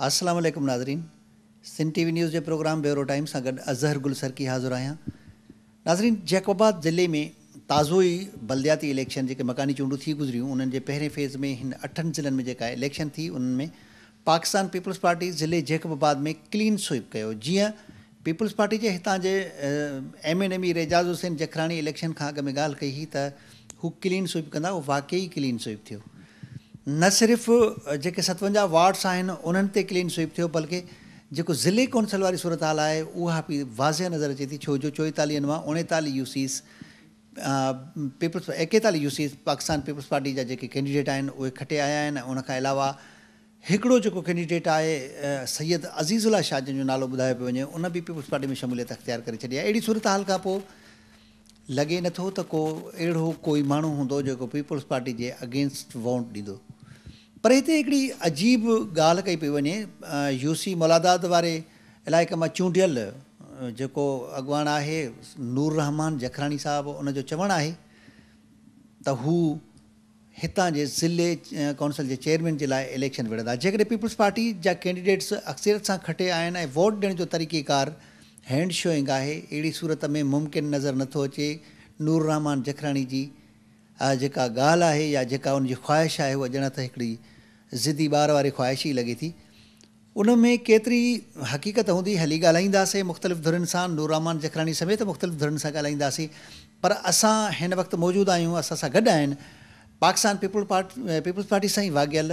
السلام عليڪم ناظرين سنڌ ٽي وي نيوز جي پروگرام بيورو ٽائيم سان گڏ اظهر گل سرڪي حاضر آهيان. ناظرين جيڪب آباد ضلعي ۾ تازو ئي بلدياتي اليڪشن جيڪي مڪاني چونڊون ٿي گذريون انهن جي پهرين فيز ۾ هن اٺن ضلعن ۾ جيڪا اليڪشن ٿي انهن ۾ پاڪستان پيپلز پارٽي ضلعي جيڪب آباد ۾ ڪلين سوئپ ڪيو جيئن پيپلز پارٽي جي هتان جي M N A Mir Ejaz Hussain Jakhrani election کان اڳ ۾ ڳالهه ڪئي هئي ته هو ڪلين سوئپ ڪندا اهو واقعي ئي ڪلين سوئپ ٿيو نه صرف جيڪي 57 وارڊس آهن انهن تي ڪلين سوئپ ٿيو بلڪه جيڪو ضلعي ڪونسل واري صورتحال آهي اها به واضح نظر اچي ٿي ڇو جو 44 مان 39 U Cs peoples 41 U Cs Pakistan peoples party جا جيڪي ڪينڊيڊيٽ آهن اهي کٽي آيا آهن ۽ ان کان علاوه هڪڙو جيڪو ڪينڊيڊيٽ آهي سيد عزيز الله شاهه جنهن جو نالو ٻڌايو پيو وڃي ان به پيپلز پارٽي ۾ شموليت اختيار ڪري ڇڏي آهي اهڙي صورتحال کان پوء لڳي نٿو ته ڪو اهڙو ڪوئي ماڻهو هوندو جيڪو پيپلز پارٽي جي اگينسٽ وونٽ ڏيندو پر هتي هڪڙي عجيب ڳالهه ڪئي پئي وڃي يو سي مولاداد واري علائقي مان چونڊيل جيڪو اڳواڻ آهي نور رحمان جکراڻي صاحب ان جو چوڻ آهي ته هو هتان جي ضلعي ڪونسل جي چيئرمين جي لاء اليڪشن وڙهندا. جيڪڏهن پيپلز پارٽي جا ڪينڊيڊيٽس اڪثريت سان کٽي آيا آهن ۽ ووٽ ڏيڻ جو طريقيڪار هينڊ شوئنگ آهي، اهڙي صورت ۾ ممڪن نظر نٿو اچي نور الرحمان جکراڻي جي جيڪا ڳالهه آهي يا جيڪا ان جي خواهش آهي اها ڄڻ ته هڪڙي ضدي ٻار واري خواهش ئي لڳي ٿي. ان ۾ ڪيتري حقيقت هوندي هلي ڳالهائينداسين مختلف ڌرين سان نور الرحمان جکراڻي سميت مختلف ڌرين سان ڳالهائينداسين پر اسان هن وقت موجود آهيون اسان سان گڏ آهن پاڪستان پيپلز پارٽي سان ئي واڳيل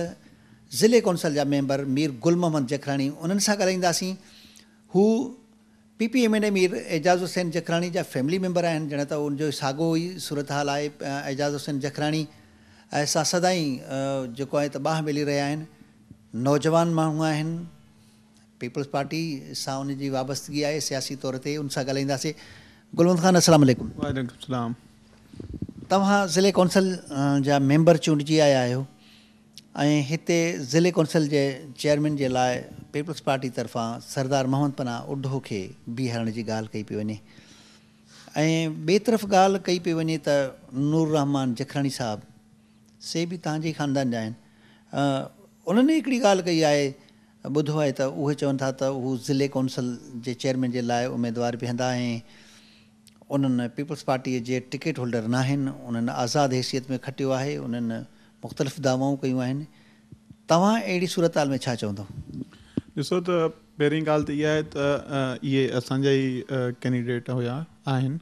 ضلعي ڪونسل جا ميمبر مير گل محمد جکراڻي انهن سان ڳالهائينداسين هو P P M N A Mir Ejaz Hussain Jakhrani جا فيملي ميمبر آهن ڄڻ ته ان جو ساڳو ئي صورتحال آهي اعجاز حسين جکراڻي سان سدائين جيڪو آهي ته ٻانهه ٻيلي رهيا آهن نوجوان ماڻهو آهن پيپلز پارٽي سان ان جي وابستگي آهي سياسي طور تي ان سان ڳالهائينداسين گل محمد خان السلام عليڪم. وعليڪم السلام. توهان ضلعي ڪونسل جا ميمبر چونڊجي آيا آهيو ۽ هتي ضلعي ڪونسل جي چيئرمين جي لاء پيپلز پارٽي طرفان سردار محمد پناهه اڍو کي بيهارڻ جي ڳالهه ڪئي پئي وڃي ۽ ٻئي طرف ڳالهه ڪئي پئي وڃي ته نور الرحمان جکراڻي صاحب سي به توهان جي ئي خاندان جا آهن. انهن هڪڙي ڳالهه ڪئي آهي، ٻڌو آهي ته اهي چون ٿا ته هو ضلعي ڪونسل جي چيئرمين جي لاء اميدوار بيهندا ۽ انهن پيپلز پارٽيء جي ٽڪيٽ هولڊر ناهن، انهن آزاد حيثيت ۾ کٽيو آهي، انهن مختلف دعوائون ڪيون آهن. توهان اهڙي صورتحال ۾ ڇا چوندؤ؟ ڏسو ته پهرين ڳالهه ته اها آهي ته اهي اسان جا ئي ڪينڊيڊيٽ هيا آهن.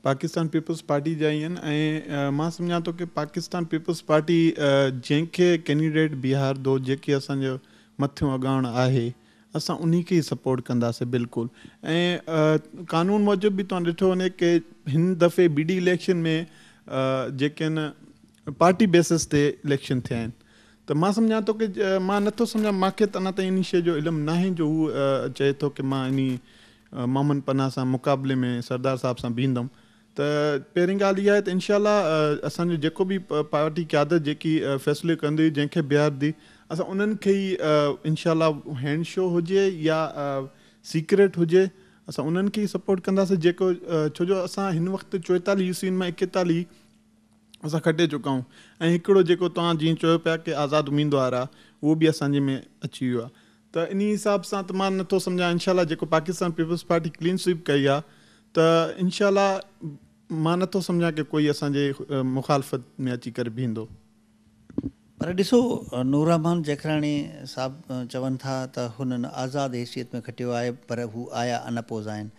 پاڪستان پيپلز پارٽي جا ئي آهن ۽ مان سمجهان ٿو ڪي پاڪستان پيپلز پارٽي جنهن کي ڪينڊيڊيٽ بيهاردو جيڪي اسان جو مٿيون اڳواڻ آهي اسان انهي کي ئي سپورٽ ڪنداسي بلڪل ۽ قانون موجب به توهان ڏٺو وڃي ڪي هن دفعي بي ڊي اليڪشن ۾ جيڪي آهن پارٽي بيسس تي اليڪشن ٿيا آهن ته مان سمجهان ٿو ڪي مان نٿو سمجهان مان کي ته اڃا تائين انهي شي جو علم ناهي جو هو چئي ٿو ڪي مان انهي محمد پناهه سان مقابلي ۾ سردار صاحب سان بيهندم ته پهرين ڳالهه اها آهي ته انشاء الله اسان جو جيڪو به پارٽي قيادت جيڪي فيصلو ڪندي جنهن کي بيهاردي اسان انهن کي ئي انشاء الله هينڊ شو هجي يا سيڪريٽ هجي اسان انهن کي ئي سپورٽ ڪنداسين جيڪو ڇو جو اسان هن وقت 44 يو سين مان 41 اسان کٽي چڪا آهيون ۽ هڪڙو جيڪو توهان جيئن چيو پيا ڪي آزاد اميدوار آهي اهو به اسان جي ۾ اچي ويو آهي ته انهي حساب سان ته مان نٿو سمجهان انشاء الله جيڪو Pakistan peoples party clean sweep ڪئي آ ته انشاء الله مان نٿو سمجهان ڪي ڪوئي اسان جي مخالفت ۾ اچي ڪري بيهندو. پر ڏسو نور الرحمان جکراڻي صاحب چون ٿا ته هنن آزاد حيثيت ۾ کٽيو آهي پر هو آيا ان اپوز آهن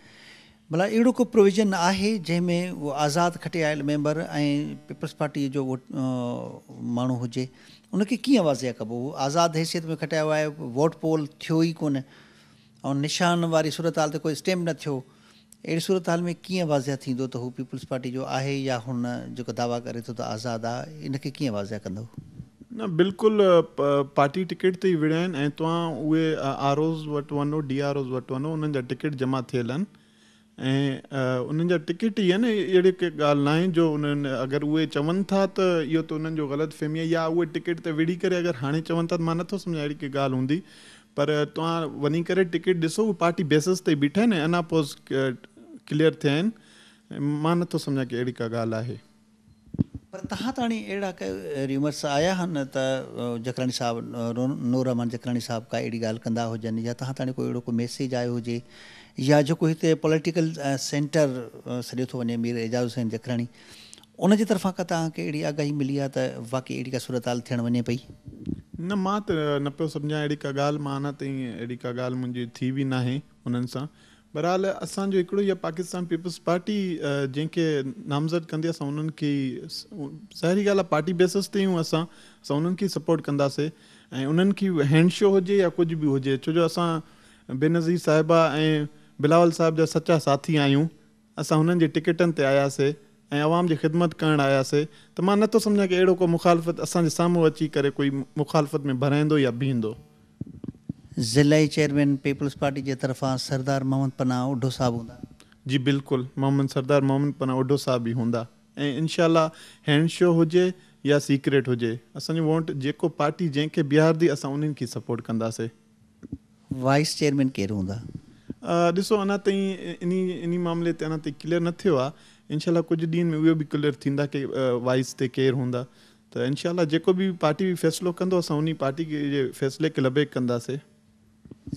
ڀلا اهڙو ڪو پروويزن آهي جنهن ۾ اهو آزاد کٽي آيل ميمبر ۽ پيپلز پارٽي جو ماڻهو هجي ان کي ڪيئن واضح ڪبو هو آزاد حيثيت ۾ کٽايو آهي ووٽ پول ٿيو ئي ڪونه ۽ نشان واري صورتحال تي ڪوئي اسٽيمپ نه ٿيو اهڙي صورتحال ۾ ڪيئن واضح ٿيندو ته هو پيپلز پارٽي جو آهي يا هن جيڪو دعويٰ ڪري ٿو ته آزاد آهي ان کي ڪيئن واضح ڪندو؟ نه بلڪل پارٽي ٽڪيٽ تي ئي وڙهيا آهن ۽ توهان اهي آر اوز وٽ وڃو ڊي آر اوز وٽ وڃو انهن جا ٽڪيٽ جمع ٿيل آهن ۽ انهن جا ٽڪيٽ ئي آهن اهڙي ڪا ڳالهه ناهي جو انهن اگر اهي چون ٿا ته اهو ته انهن جو غلط فهمي آهي يا اهي ٽڪيٽ تي وڙهي ڪري اگر هاڻي چون ٿا ته مان نٿو سمجهان اهڙي ڪا ڳالهه هوندي پر توهان وڃي ڪري ٽڪيٽ ڏسو اهي پارٽي بيسس تي ئي بيٺا آهن ۽ ان اپوز ڪليئر ٿيا آهن مان نٿو سمجهان ڪي اهڙي ڪا ڳالهه آهي. پر تهان تاڻي اهڙا ڪي ريومرس آيا هن ته جکراڻي صاحب نور رحمان جکراڻي صاحب ڪا اهڙي ڳالهه ڪندا هجن يا تهان تاڻي ڪو اهڙو ڪو ميسيج آيو هجي يا جيڪو هتي پوليٽيڪل سينٽر سڏيو ٿو وڃي مير اعجاز حسين جکراڻي ان جي طرفان ڪا توهان کي اهڙي آگاهي ملي آهي ته واقعي اهڙي ڪا صورتحال ٿيڻ وڃي پئي؟ نه مان ته نه پيو سمجهان اهڙي ڪا ڳالهه مان اڃا تائين اهڙي ڪا ڳالهه منهنجي ٿي به ناهي انهن سان بهرحال اسان جو هڪڙو ئي آهي پاڪستان پيپلز پارٽي جنهن کي نامزد ڪندي اسان انهن کي ئي ظاهري ڳالهه آهي پارٽي بيسس تي آهيون اسان اسان انهن کي ئي سپورٽ ڪنداسي ۽ انهن کي هينڊ شو هجي يا ڪجهه به هجي ڇو جو اسان بينظير صاحبه ۽ بلاول صاحب جا سچا ساٿي آهيون اسان هنن جي ٽڪيٽن تي آياسي ۽ عوام جي خدمت ڪرڻ آياسي ته مان نه ٿو سمجهان ڪي اهڙو ڪو مخالفت اسان جي سامهون اچي ڪري ڪوئي مخالفت ۾ ڀرائيندو يا بيهندو. ضلعي چيئرمين پيپلز پارٽي جي طرفان سردار محمد پناهه اوڍو صاحب هوندا. جي بلڪل محمد سردار محمد پناهه اوڍو صاحب ئي هوندا ۽ انشاء الله هينڊ شو هجي يا سيڪريٽ هجي اسان جو ووٽ جيڪو پارٽي جنهن کي بيهاردي اسان انهن کي سپورٽ ڪنداسي. وائيس چيئرمين ڪير هوندا؟ ڏسو اڃا تائين انهي انهي معاملي تي اڃا تائين ڪليئر نه ٿيو آهي انشاء الله ڪجهه ڏينهن ۾ اهو به ڪليئر ٿيندا ڪي وائيس تي ڪير هوندا ته انشاء الله جيڪو به پارٽي به فيصلو ڪندو اسان انهي پارٽي جي فيصلي کي لبيڪ ڪنداسي.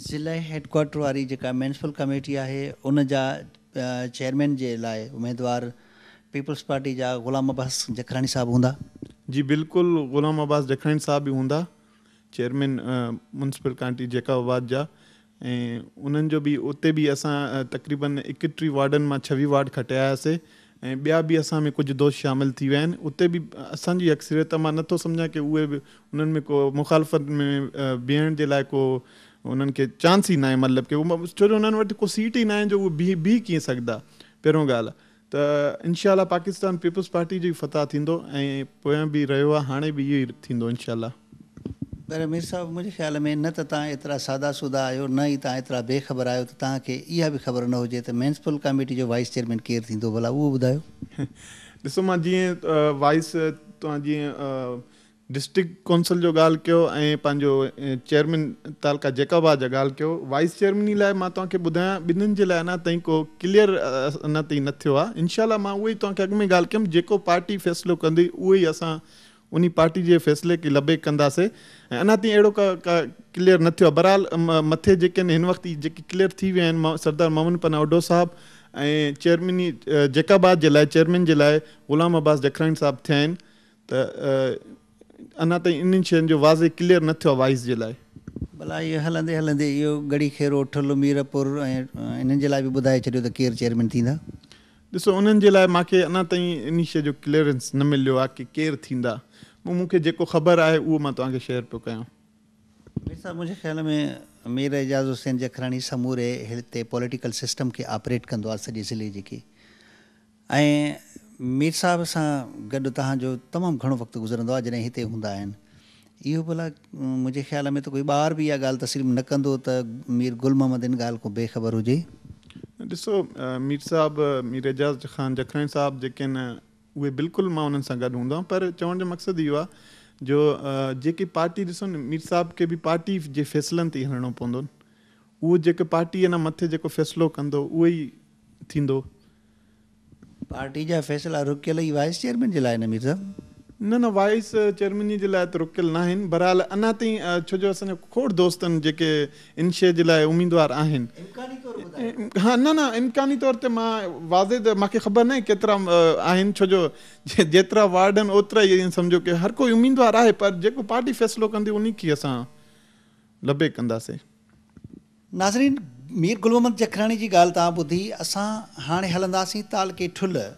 ضلعي هيڊ ڪوارٽر واري جيڪا ميونسپل ڪميٽي آهي ان جا چيئرمين جي لاء اميدوار پيپلز پارٽي جا غلام عباس جکراڻي صاحب هوندا. جي بلڪل غلام عباس جکراڻي صاحب ئي هوندا. چيئرمين ميونسپل ڪائونٽي جيڪب آباد جا ۽ انهن جو به اتي به اسان تقريبن 31 وارڊن مان 26 وارڊ کٽي آياسي ۽ ٻيا به اسان ۾ ڪجهه دوست شامل ٿي ويا آهن اتي به اسان جي اڪثريت مان نٿو سمجهان ڪي اهي به انهن ۾ ڪو مخالفت ۾ بيهڻ جي لاء ڪو انهن کي چانس ئي ناهي مطلب ڪي ڇو جو انهن وٽ ڪو سيٽ ئي ناهي جو اهي بيهي بيهي ڪيئن سگهندا پهريون ڳالهه ته انشاء الله پاڪستان پيپلز پارٽي جو ئي فتح ٿيندو ۽ پويان به رهيو آهي هاڻي به اهو ئي ٿيندو انشاء الله. پر مير صاحب منهنجي خيال ۾ نه ته توهان ايترا سادا سودا آهيو نه ئي توهان ايترا بي خبر آهيو ته توهان کي اها به خبر نه هجي ته ميونسپل ڪاميٽي جو وائيس چيئرمين ڪير ٿيندو ڀلا اهو ٻڌايو. ڏسو مان جيئن وائيس توهان جيئن ڊسٽرڪٽ ڪونسل جو ڳالهه ڪيو ۽ پنهنجو چيئرمين تعلقه جيڪب آباد جا ڳالهه ڪيو وائيس چيئرميني لاء مان توهان کي ٻڌايان ٻنهين جي لاء اڃا تائين ڪو ڪليئر اڃا تائين نه ٿيو آهي انشاء الله مان اهو ئي توهان کي اڳ ۾ ڳالهه ڪيم جيڪو پارٽي فيصلو ڪندي اهو ئي اسان انهي پارٽي جي فيصلي کي لبيڪ ڪنداسي ۽ اڃا تائين اهڙو ڪا ڪا ڪليئر نه ٿيو آهي بهرحال مٿي جيڪي آهن هن وقت جيڪي ڪليئر ٿي ويا آهن سردار محمد پناهه اوڍو صاحب ۽ چيئرميني جيڪب آباد جي لاء چيئرمين جي لاء غلام عباس جکراڻي صاحب ٿيا آهن ته اڃا تائين انهن شين جو واضح ڪليئر نه ٿيو آهي وائيس جي لاء. ڀلا اهو هلندي هلندي اهو ڳڙهي خيرو، ٺل، ميرپور ۽ انهن جي لاء به ٻڌائي ڇڏيو ته ڪير چيئرمين ٿيندا. ڏسو انهن جي لاء مان کي اڃا تائين انهي شي جو ڪليئرنس نه مليو آهي ڪي ڪير ٿيندا. مون کي جيڪو خبر آهي اهو مان توهان کي شيئر پيو ڪيان. مير صاحب منهنجي خيال ۾ مير اعجاز حسين جکراڻي سموري هتي پوليٽيڪل سسٽم کي آپريٽ ڪندو آهي سڄي ضلعي جي کي ۽ مير صاحب سان گڏ توهان جو تمام گهڻو وقت گذرندو آهي جڏهن هتي هوندا آهن. اهو ڀلا منهنجي خيال ۾ ته ڪوئي ٻار به اها ڳالهه تسليم نه ڪندو ته مير گل محمد ان ڳالهه کان بي خبر هجي. ڏسو مير صاحب مير اعجاز خان جکراڻي صاحب جيڪي آهن اهي بلڪل مان انهن سان گڏ هوندو آهيان پر چوڻ جو مقصد اهو آهي جو جيڪي پارٽي ڏسو نه مير صاحب کي به پارٽي جي فيصلن تي ئي هلڻو پوندو اهو جيڪي پارٽي نه مٿي جيڪو فيصلو ڪندو اهو ئي ٿيندو. پارٽي جا فيصلا رڪيل ئي وائيس چيئرمين جي لاء نه مير صاحب؟ نه نه وائيس چيئرميني جي لاء ته رڪيل ناهن بهرحال اڃا تائين ڇو جو اسان جا کوڙ دوست آهن جيڪي ان شيء جي لاء اميدوار آهن. امڪاني طور ٻڌايو. ها نه نه امڪاني طور تي مان واضح ته مان کي خبر ناهي ڪيترا آهن ڇو جو جيترا وارڊ آهن اوترا ئي ائين سمجهو ڪي هر ڪوئي اميدوار آهي پر جيڪو پارٽي فيصلو ڪندي انهي کي اسان لبيڪ ڪنداسين. ناظرين مير گل محمد جکراڻي جي ڳالهه توهان ٻڌي اسان هاڻي هلنداسين تعلقي ٺلهه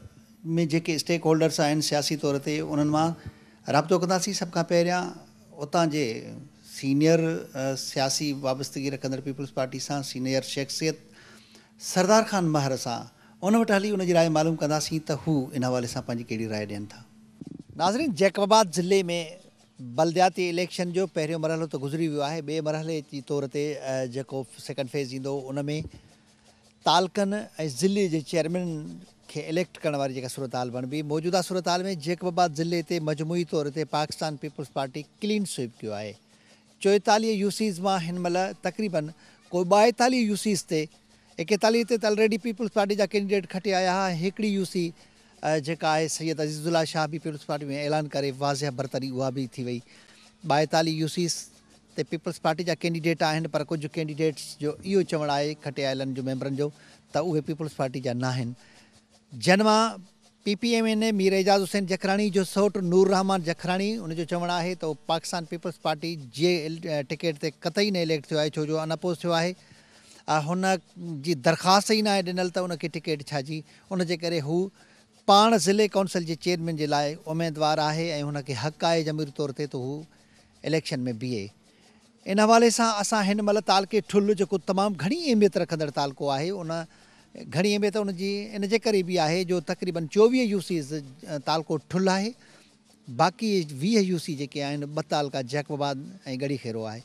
۾ جيڪي اسٽيڪ هولڊرس آهن سياسي طور تي انهن مان رابطو ڪنداسين سڀ کان پهريان اتان جي سينيئر سياسي وابستگي رکندڙ پيپلز پارٽي سان سينيئر شخصيت سردار خان مهر سان ان وٽ هلي ان جي راء معلوم ڪنداسين ته هو ان حوالي سان پنهنجي ڪهڙي راء ڏين ٿا. ناظرين جيڪب آباد ضلعي ۾ بلدياتي اليڪشن جو پهريون مرحلو ته گذري ويو آهي، ٻئي مرحلي جي طور تي جيڪو سيڪنڊ فيز ايندو ان ۾ تعلقن ۽ ضلعي جي چيئرمينن کي اليڪٽ ڪرڻ واري جيڪا صورتحال بڻبي، موجوده صورتحال ۾ جيڪب آباد ضلعي تي مجموعي طور تي Pakistan peoples party clean sweep ڪيو آهي. 44 يو سيز مان هن مهل تقريبن ڪو 42 يو سيز تي، 41 تي ته الريڊي پيپلز پارٽي جا ڪينڊيڊيٽ کٽي آيا ها ۽ هڪڙي يو سي جيڪا آهي سيد عزيز الله شاهه به پيپلز پارٽي ۾ اعلان ڪري واضح برتري اها به ٿي وئي. 42 يو سيز تي پيپلز پارٽي جا ڪينڊيڊيٽ آهن پر ڪجهه ڪينڊيڊيٽس جو اهو چوڻ آهي کٽي آيلن جو ميمبرن جو ته اهي پيپلز پارٽي جا ناهن جن مان P P M N A Mir Ejaz Hussain Jakhrani جو سئوٽ نور الرحمان جکراڻي ان جو چوڻ آهي ته اهو پاڪستان پيپلز پارٽي جي ٽڪيٽ تي قطعي نه اليڪٽ ٿيو آهي ڇو جو ان اپوز ٿيو آهي هن جي درخواست ئي ناهي ڏنل ته ان کي ٽڪيٽ ڇا جي ان جي ڪري هو پاڻ ضلعي ڪائونسل جي چيئرمين جي لاء اميدوار آهي ۽ هن کي حق آهي جمهوري طور تي ته هو اليڪشن ۾ بيهي. ان حوالي سان اسان هن مهل تعلقي ٺل جيڪو تمام گهڻي اهميت رکندڙ تعلقو آهي ان گهڻي اهميت ان جي ان جي ڪري به آهي جو تقريبن 24 يو سيز تعلقو ٺل آهي باقي 20 يو سي جيڪي آهن ٻه تعلقا جيڪب آباد ۽ ڳڙهي خيرو آهي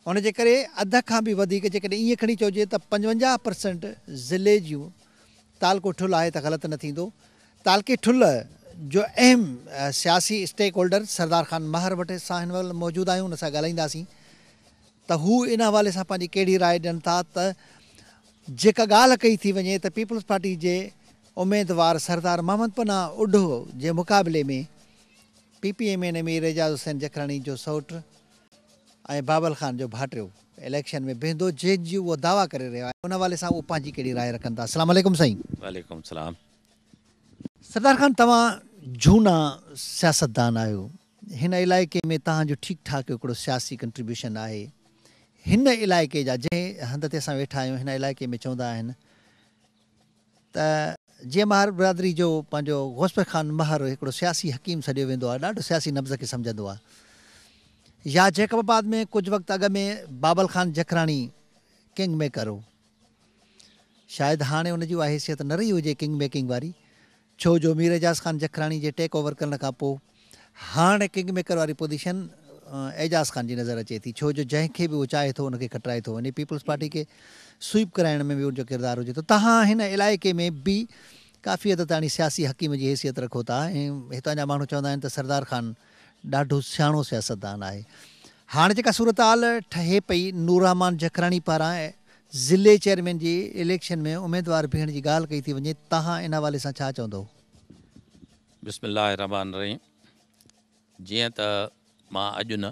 ان جي ڪري اڌ کان به وڌيڪ جيڪڏهن ائين کڻي چئجي ته 55 پرسنٽ ضلعي جون تعلقو ٺل آهي ته غلط نه ٿيندو. تعلقي ٺل جو اهم سياسي اسٽيڪ هولڊر سردار خان مهر وٽ اسان هن وقت موجود آهيون ان سان ڳالهائينداسين ته هو ان حوالي سان پنهنجي ڪهڙي راء ڏين ٿا ته جيڪا ڳالهه ڪئي ٿي وڃي ته پيپلز پارٽي جي اميدوار سردار محمد پناهه اڍو جي مقابلي ۾ P P M N A Mir Ejaz Hussain Jakhrani جو سئوٽ ۽ بابل خان جو ڀائٽيو اليڪشن ۾ بيهندو جنهن جي اهو دعويٰ ڪري رهيو آهي ان حوالي سان اهو پنهنجي ڪهڙي راء رکن ٿا السلام عليڪم سائين. وعليڪم السلام. سردار خان توهان جهونا سياستدان آهيو هن علائقي ۾ توهان جو ٺيڪ ٺاڪ هڪڙو سياسي ڪنٽريبيوشن آهي هن علائقي جا جنهن هنڌ تي اسان ويٺا آهيون هن علائقي ۾ چوندا آهن ته جيئن مهر برادري جو پنهنجو غوث بخش خان مهر هڪڙو سياسي حڪيم سڏيو ويندو آهي، ڏاڍو سياسي نبض کي سمجهندو آهي. يا جيڪب آباد ۾ ڪجهه وقت اڳ ۾ بابل خان جکراڻي ڪنگ ميڪر هو. شايد هاڻي ان جي اها حيثيت نه رهي هجي ڪنگ ميڪنگ واري، ڇو جو مير اعجاز خان جکراڻي جي ٽيڪ اوور ڪرڻ کان پوء هاڻ ڪنگ ميڪر واري پوزيشن اعجاز خان جي نظر اچي ٿي ڇو جو جنهن کي به اهو چاهي ٿو ان کي کٽرائي ٿو وڃي پيپلز پارٽي کي سوئيپ ڪرائڻ ۾ به ان جو ڪردار هجي ٿو تهان هن علائقي ۾ به ڪافي حد تاڻي سياسي حڪيم جي حيثيت رکو ٿا ۽ هتان جا ماڻهو چوندا آهن ته سردار خان ڏاڍو سياڻو سياستدان آهي هاڻ جيڪا صورتحال ٺهي پئي نورالرحمان جکراڻي پاران ضلعي چيئرمين جي اليڪشن ۾ اميدوار بيهڻ جي ڳالهه ڪئي ٿي وڃي تهان ان حوالي سان ڇا چوندو؟ بسم الله الرحمٰن الرحيم جيئن ته مان اڄ نه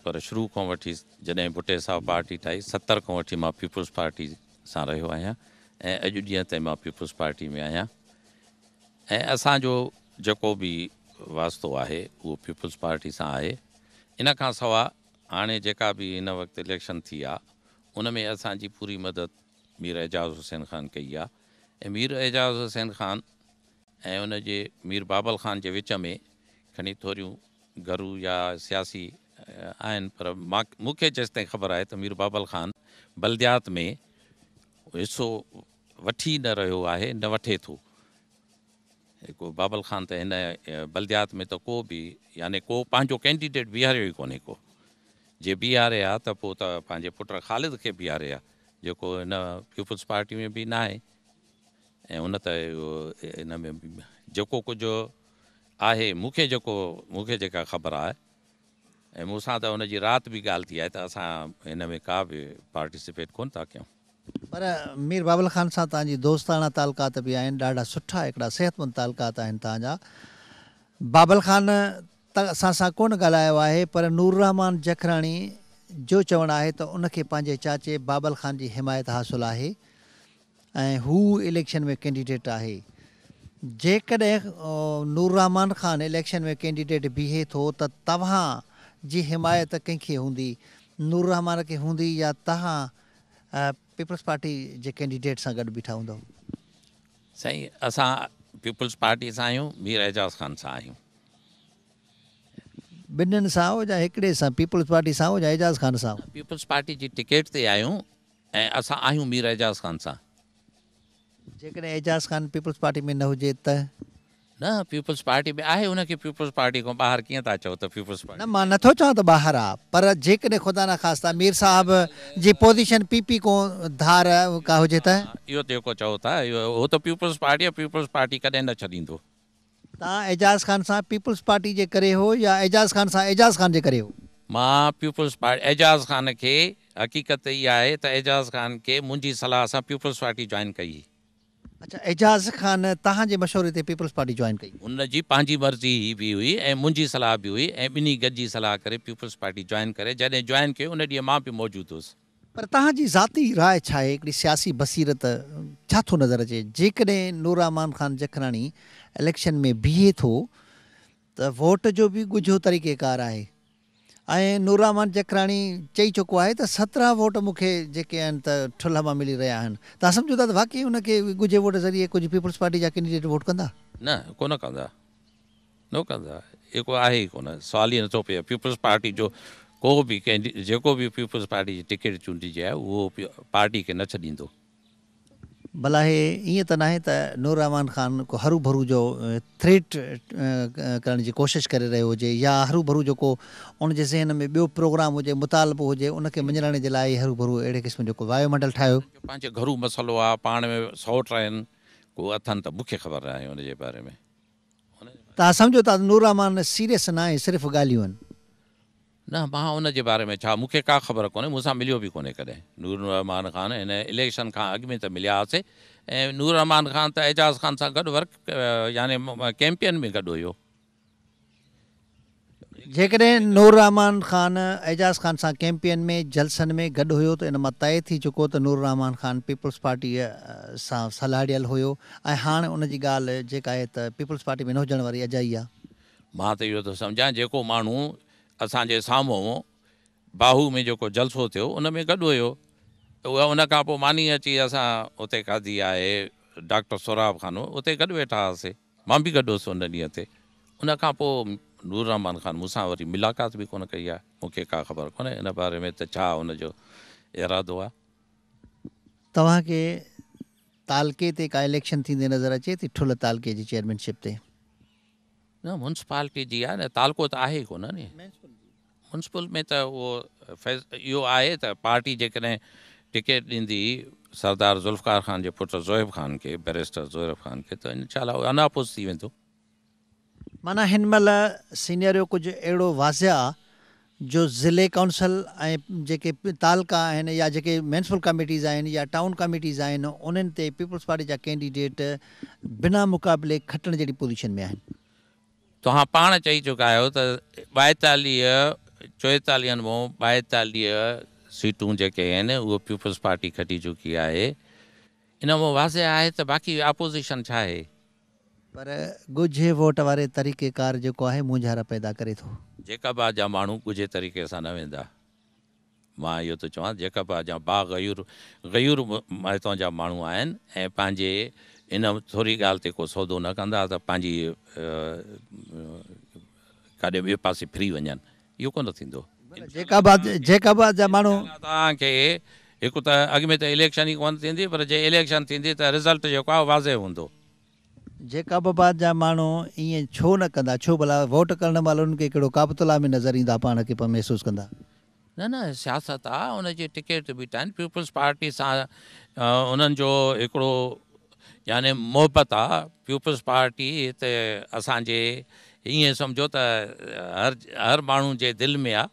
پر شروع کان وٺي جڏهن ڀٽي صاحب پارٽي ٺاهي 70 کان وٺي مان پيپلز پارٽي سان رهيو آهيان ۽ اڄ ڏينهن تائين مان پيپلز پارٽي ۾ آهيان ۽ اسان جو جيڪو به واسطو آهي اهو پيپلز پارٽي سان آهي ان کان سوا هاڻي جيڪا به هن وقت اليڪشن ٿي آ ان ۾ اسان جي پوري مدد مير اعجاز حسين خان ڪئي آ ۽ مير اعجاز حسين خان ۽ ان جي مير بابل خان جي وچ ۾ کڻي ٿوريون گهرو يا سياسي آهن پر مان مون کي جيستائين خبر آهي ته مير بابل خان بلديات ۾ حصو وٺي نه رهيو آهي نه وٺي ٿو. هڪ بابل خان ته هن بلديات ۾ ته ڪو به يعني ڪو پنهنجو ڪينڊيڊيٽ بيهاريو ئي ڪونهي ڪو جي بيهاري ها ته پوء ته پنهنجي پٽ خالد کي بيهاري ها جيڪو هن پيپلز پارٽي ۾ به ناهي. ۽ ان ته ان ۾ جيڪو ڪجهه آهي مون کي جيڪو مون کي جيڪا خبر آهي ۽ مون سان ته ان جي رات به ڳالهه ٿي آهي ته اسان هن ۾ ڪا به پارٽيسپيٽ ڪونه ٿا ڪيون. پر مير بابل خان سان توهان جي دوستاڻا تعلقات به آهن، ڏاڍا سٺا هڪڙا صحتمند تعلقات آهن توهان جا. بابل خان ته اسان سان ڪونه ڳالهايو آهي پر نورالرحمان جکراڻي جو چوڻ آهي ته ان کي پنهنجي چاچي بابل خان جي حمايت حاصل آهي. ۽ هو اليڪشن ۾ ڪينڊيڊيٽ آهي. جيڪڏهن نورالرحمان خان اليڪشن ۾ ڪينڊيڊيٽ بيهي ٿو ته توهان جي حمايت ڪنهن کي هوندي؟ نورالرحمان کي هوندي يا توهان پيپلز پارٽي جي ڪينڊيڊيٽ سان گڏ بيٺا هوندؤ؟ سائين اسان پيپلز پارٽي سان آهيون مير اعجاز خان سان آهيون. ٻنهين سان آهيو يا هڪڙي سان پيپلز پارٽي سان آهيو يا اعجاز خان سان آهيو؟ پيپلز پارٽي جي ٽڪيٽ تي آهيون ۽ اسان آهيون مير اعجاز خان سان. جيڪڏهن اعجاز خان پيپلز پارٽي ۾ نه هجي ته؟ نه پيپلز پارٽي ۾ آهي ان کي پيپلز پارٽي کان ٻاهر ڪيئن ٿا چئو ته پيپلز پارٽي نه مان نٿو چوان ته ٻاهر آ پر جيڪڏهن خدا نخواسته مير صاحب جي پوزيشن پي پي کان ڌار ڪا هجي ته؟ اهو جيڪو چئو ٿا اهو ته پيپلز پارٽي آ پيپلز پارٽي ڪڏهن نه ڇڏيندو. توهان اعجاز خان سان پيپلز پارٽي جي ڪري هو يا اعجاز خان سان اعجاز خان جي ڪري هو؟ مان پيپلز پارٽي اعجاز خان کي حقيقت اها آهي ته اعجاز خان کي منهنجي صلاح سان پيپلز پارٽي جوائن ڪئي هئي. اڇا اعجاز خان توهان جي مشوري تي پيپلز پارٽي جوائن ڪئي. هن جي پنهنجي مرضي هي به هئي ۽ منهنجي صلاح به هئي ۽ ٻنهي گڏجي صلاح ڪري پيپلز پارٽي جوائن ڪري جڏهن جوائن ڪيو ان ڏينهن مان به موجود هيس. پر توهان جي ذاتي راء ڇا آهي هڪڙي سياسي بصيرت ڇا ٿو نظر اچي جيڪڏهن نور الرحمان خان جکراڻي اليڪشن ۾ بيهي ٿو ته ووٽ جو به ڳجهو طريقيڪار آهي ۽ نور الرحمان جکراڻي چئي چڪو آهي ته 17 ووٽ مون کي جيڪي آهن ته ٺلهه مان ملي رهيا آهن. توهان سمجهو ٿا ته واقعي ان کي ڳجهي ووٽ ذريعي ڪجهه پيپلز پارٽي جا ڪينڊيڊيٽ ووٽ ڪندا؟ نه ڪونه ڪندا نه ڪندا اهو ڪو آهي ئي ڪونه سوال ئي نٿو پئي پيپلز پارٽي جو ڪو به ڪينڊي جيڪو به پيپلز پارٽي جي ٽڪيٽ چونڊجي آهي اهو پارٽي کي نه ڇڏيندو. ڀلا هي ائين ته ناهي ته نور الرحمان خان ڪو هروڀرو جو ٿريٽ ڪرڻ جي ڪوشش ڪري رهيو هجي يا هروڀرو جو ڪو ان جي ذهن ۾ ٻيو پروگرام هجي، مطالبو هجي، ان کي مڃرائڻ جي لاء ئي هروڀرو اهڙي قسم جو ڪو وايو منڊل ٺاهيو. پنهنجو گهرو مسئلو آ، پاڻ ۾ سئوٽ آهن، ڪو اٿن ته مون کي خبر ناهي ان جي باري ۾. توهان سمجهو ٿا ته نور الرحمان سيريس ناهي صرف ڳالهيون آهن. نه مان ان جي باري ۾ ڇا مون کي ڪا خبر ڪونهي مون سان مليو به ڪونهي ڪڏهن نور الرحمان خان هن اليڪشن کان اڳ ۾ ته مليا هئاسي ۽ نور الرحمان خان ته اعجاز خان سان گڏ ورڪ يعني ڪيمپين ۾ گڏ هيو. جيڪڏهن نور الرحمان خان اعجاز خان سان ڪيمپين ۾ جلسن ۾ گڏ هيو ته ان مان طئي ٿي چڪو ته نور الرحمان خان پيپلز پارٽيء سان سلهاڙيل هيو ۽ هاڻ ان جي ڳالهه جيڪا آهي ته پيپلز پارٽي ۾ نه هجڻ واري اجائي آهي. مان ته اهو ٿو سمجهان جيڪو ماڻهو اسان جي سامهون باهو ۾ جيڪو جلسو ٿيو ان ۾ گڏ هيو اها ان کان پوء ماني اچي اسان اتي کاڌي آهي ڊاڪٽر سهراب خان اتي گڏ ويٺا هئاسي مان به گڏ هوس ان ڏينهن تي ان کان پوء نور الرحمان خان مون سان وري ملاقات به ڪونه ڪئي آهي مون کي ڪا خبر ڪونهي ان باري ۾ ته ڇا ان جو ارادو آهي. توهان کي تعلقي تي ڪا اليڪشن ٿيندي نظر اچي ٿي ٺلهه تعلقي جي چيئرمين شپ تي؟ نه ميونسپالٽي جي آهي نه تعلقو ته آهي ئي ڪونه ني ميونسپل ۾ ته اهو فيض اهو آهي ته پارٽي جيڪڏهن ٽڪيٽ ڏيندي سردار ذوالفقار خان جي پٽ زوهيب خان کي بئريسٽر زوهيب خان کي ته انشاء الله اهو ان اپوز ٿي ويندو. معنيٰ هن مهل سينيريو ڪجهه اهڙو واضح آ جو ضلعي ڪائونسل ۽ جيڪي تعلقا آهن يا جيڪي ميونسپل ڪميٽيز آهن يا ٽائون ڪميٽيز آهن انهن تي پيپلز پارٽي جا ڪينڊيڊيٽ بنا مقابلي کٽڻ جهڙي پوزيشن ۾ آهن. توهان پاڻ چئي چڪا آهيو ته ٻائيتاليهه چوئيتاليهن مون 42 سيٽون جيڪي آهن اهو پيپلز پارٽي کٽي چڪي آهي ان مان واضح آهي ته باقي اپوزيشن ڇا آهي؟ پر ڳجهي ووٽ واري طريقي ڪار جيڪو آهي مونجهارا پيدا ڪري ٿو. جيڪب آباد جا ماڻهو ڳجهي طريقي سان نه ويندا. مان اهو ٿو چوان جيڪب آباد جا با غيور غيور هتان جا ماڻهو آهن ۽ پنهنجي ان ٿوري ڳالهه تي ڪو سودو نه ڪندا ته پنهنجي ڪاڏي ٻئي پاسي ڦري وڃن اهو ڪونه ٿيندو. جيڪب آباد جيڪب آباد جا ماڻهو. توهان کي هڪ ته اڳ ۾ ته اليڪشن ئي ڪونه ٿيندي پر جي اليڪشن ٿيندي ته رزلٽ جيڪو آهي واضح هوندو. جيڪب آباد جا ماڻهو ائين ڇو نه ڪندا؟ ڇو ڀلا ووٽ ڪرڻ مهل انهن کي ڪهڙو ڪعبة الله ۾ نظر ايندا پاڻ کي محسوس ڪندا؟ نه نه سياست آ ان جي ٽڪيٽ به ٽائن پيپلز پارٽي سان انهن جو هڪڙو يعني محبت آ پيپلز پارٽي هتي اسان جي ائين سمجهو ته هر هر ماڻهو جي دل ۾ آ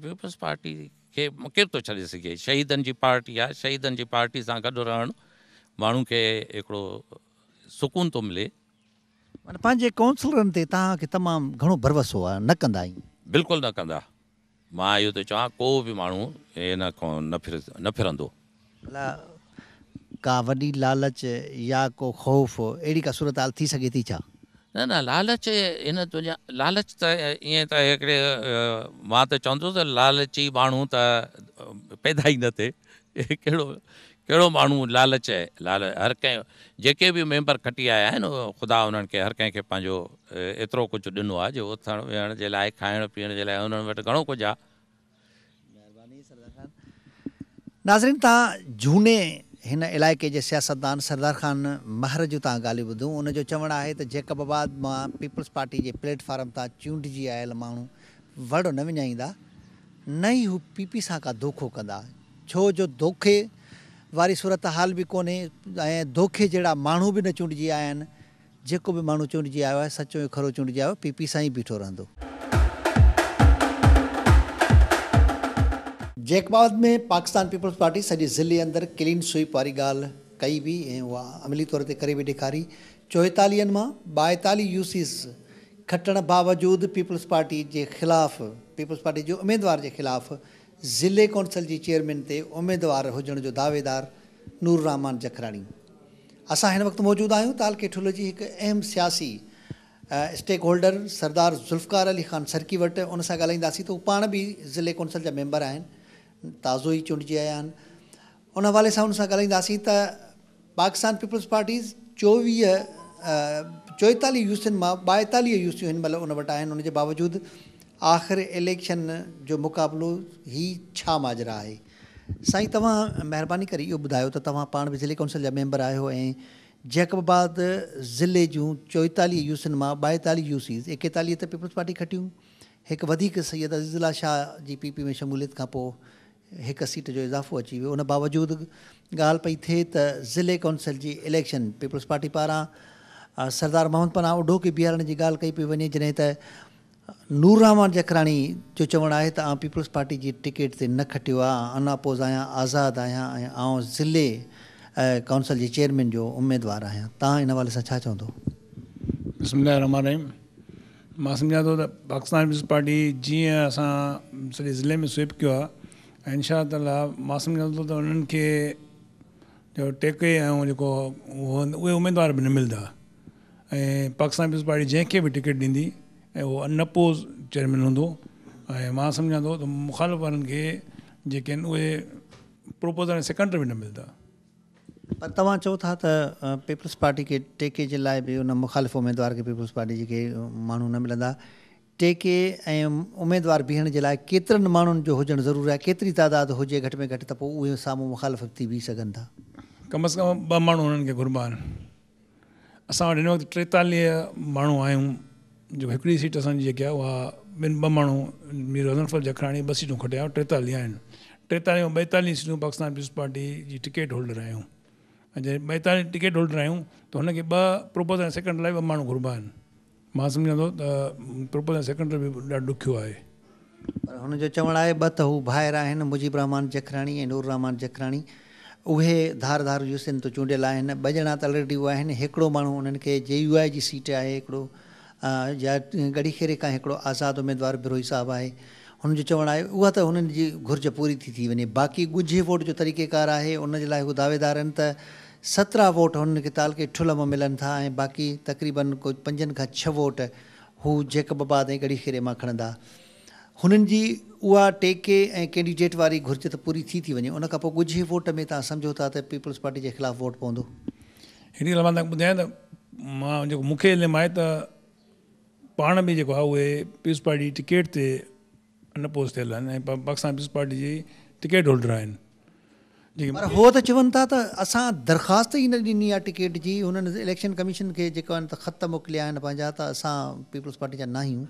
پيپلز پارٽي کي ڪير ٿو ڇڏي سگهي شهيدن جي پارٽي آ شهيدن جي پارٽي سان گڏ رهڻ ماڻهو کي هڪڙو سڪون ٿو ملي. معنيٰ پنهنجي ڪائونسلرن تي توهان کي تمام گهڻو ڀروسو آ نه ڪندا ائين. بلڪل نه ڪندا. مان اهو ٿو چوان ڪو به ماڻهو ان کان نه ڦرندو. ڀلا ڪا وڏي لالچ يا ڪو خوف اهڙي ڪا صورتحال ٿي سگهي ٿي ڇا؟ نه نه لالچ هن دنيا لالچ ته ائين ته هڪڙي مان ته چوندس ته لالچي ماڻهو ته پيدا ئي نه ٿئي ڪهڙو ڪهڙو ماڻهو لالچ لال هر ڪنهن جيڪي به ميمبر کٽي آيا آهن خدا انهن کي هر ڪنهن کي پنهنجو ايترو ڪجهه ڏنو آهي جو اٿڻ ويهڻ جي لاء کائڻ پيئڻ جي لاء انهن وٽ گهڻو ڪجهه آهي. مهرباني سردار خان. ناظرين توهان جهوني هن علائقي جي سياستدان سردار خان مهر جون توهان ڳالهيون ٻڌيون ان جو چوڻ آهي ته جيڪب آباد مان پيپلز پارٽي جي پليٽ فارم تان چونڊجي آيل ماڻهو وڙ نه وڃائيندا نه ئي هو پي پي سان ڪا دوکو ڪندا ڇو جو دوکي واري صورتحال به ڪونهي ۽ دوکي جهڙا ماڻهو به نه چونڊجي آيا آهن جيڪو به ماڻهو چونڊجي آيو آهي سچو ۽ کرو چونڊجي آيو پي پي سان ئي بيٺو رهندو. جيڪب آباد ۾ پاڪستان پيپلز پارٽي سڄي ضلعي اندر ڪلين سوئيپ واري ڳالهه. ڪئي به ۽ اها عملي طور تي ڪري به ڏيکاري. چوئيتاليهن مان ٻائيتاليهه يوسيز کٽڻ باوجود پيپلز پارٽي جي خلاف پيپلز پارٽي جي اميدوار جي خلاف ضلعي ڪونسل جي چيئرمين تي اميدوار هجڻ جو دعويدار نور الرحمان جکراڻي. اسان هن وقت موجود آهيون تعلقي ٺلهه جي هڪ اهم سياسي اسٽيڪ هولڊر سردار ذوالفقار علي خان سرڪي وٽ ان سان ڳالهائينداسين ته هو پاڻ به ضلعي ڪونسل جا ميمبر آهن تازو ئي چونڊجي آيا آهن ان حوالي سان ان سان ڳالهائينداسين ته پاڪستان پيپلز پارٽي چوويهه چوئيتاليهه يوسين مان ٻائيتاليهه يوسيون هن مهل ان وٽ آهن ان جي باوجود آخر اليڪشن جو مقابلو هي ڇا ماجرا آهي سائين توهان مهرباني ڪري اهو ٻڌايو ته توهان پاڻ به ضلعي ڪونسل جا ميمبر آهيو ۽ جيڪب آباد ضلعي جون چوئيتاليهه يوسين مان ٻائيتاليهه يوسيز ايڪيتاليهه ته پيپلز پارٽي کٽيون هڪ وڌيڪ سيد عزيز الله شاهه جي پي پي ۾ شموليت کان پوء هڪ سيٽ جو اضافو اچي ويو ان باوجود ڳالهه پئي ٿئي ته ضلعي ڪونسل جي اليڪشن پيپلز پارٽي پاران سردار محمد پناهه اڍو کي بيهارڻ جي ڳالهه ڪئي پئي وڃي جڏهن ته نور الرحمان جکراڻي جو چوڻ آهي ته آئون پيپلز پارٽي جي ٽڪيٽ تي نه کٽيو آهيان ان اپوز آهيان آزاد آهيان ۽ آئون ضلعي ڪونسل جي چيئرمين جو اميدوار آهيان توهان ان حوالي سان ڇا چوندو؟ بسم الله الرحمٰن الرحيم مان سمجهان ٿو ته پاڪستان پيپلز پارٽي جيئن اسان سڄي ضلعي ۾ سوئپ ڪيو آهي ۽ انشاء الله تعالٰي مان سمجهان ٿو ته انهن کي جو ٽيڪي ۽ جيڪو اهي اميدوار به نه ملندا ۽ پاڪستان پيپلز پارٽي جنهن کي به ٽڪيٽ ڏيندي ۽ اهو ان اپوز چيئرمين هوندو ۽ مان سمجهان ٿو ته مخالف وارن کي جيڪي آهن اهي پروپوزل ۽ سيڪنڊ به نه ملندا. پر توهان چئو ٿا ته پيپلز پارٽي کي ٽيڪي جي لاء به ان مخالف اميدوار کي پيپلز پارٽي جي کي ماڻهو نه ملندا. ٽيڪي ۽ اميدوار بيهڻ جي لاء ڪيترن ماڻهن جو هجڻ ضروري آهي، ڪيتري تعداد هجي گهٽ ۾ گهٽ ته پوء اهي سامهون مخالف ٿي بيهي سگهن ٿا. ڪم از ڪم ٻه ماڻهو انهن کي گهربا آهن. اسان وٽ هن وقت 43 ماڻهو آهيون جو هڪڙي سيٽ اسان جي جيڪي آهي اها ٻن ٻه ماڻهو مير غضنفر جکراڻي ٻه سيٽون کٽيا 43 آهن 43 مان 42 سيٽون پاڪستان پيپلز پارٽي جي ٽڪيٽ هولڊر آهيون ۽ جڏهن 42 ٽڪيٽ هولڊر آهيون ته هن کي ٻه پروپوزل ۽ سيڪنڊ لاء ٻه ماڻهو گهربا آهن مان سمجهان ٿو ته پروپوزل ۽ سيڪنڊ به ڏاڍو ڏکيو آهي. پر هن جو چوڻ آهي ٻه ته هو ڀائر آهن مجيب الرحمان جکراڻي ۽ نور الرحمان جکراڻي اهي ڌار ڌار يوسين تون چونڊيل آهن ٻه ڄڻا ته الريڊي اهي آهن هڪڙو ماڻهو انهن کي جي يو آء جي سيٽ آهي هڪڙو يا ڳڙهي خيري کان هڪڙو آزاد اميدوار بروهي صاحب آهي هن جو چوڻ آهي اها ته هنن جي گهرج پوري ٿي ٿي وڃي باقي ڳجهي ووٽ جو طريقيڪار آهي ان جي لاء هو دعويدار آهن ته 17 ووٽ هنن کي تعلقي ٺلهه مان ملن ٿا ۽ باقي تقريبن ڪو پنجن کان ڇهه ووٽ هو جيڪب آباد ۽ ڳڙهي خيري مان کڻندا. هنن جي اها ٽيڪي ۽ ڪينڊيڊيٽ واري گهرج ته پوري ٿي ٿي وڃي. ان کان پوء ڳجهي ووٽ ۾ توهان سمجهو ٿا ته پيپلز پارٽي جي خلاف ووٽ پوندو؟ هڪڙي ڳالهه مان توهان کي ٻڌايان ته مان جيڪو مون کي علم آهي ته پاڻ به جيڪو آهي اهي پيپلز پارٽي جي ٽڪيٽ تي ان اپوز ٿيل آهن ۽ پاڪستان پيپلز پارٽي جي ٽڪيٽ هولڊر آهن. پر هو ته چون ٿا ته اسان درخواست ئي نه ڏني آهي ٽڪيٽ جي، هنن اليڪشن ڪميشن کي جيڪو آهن ته خط موڪليا آهن پنهنجا ته اسان پيپلز پارٽي جا ناهيون،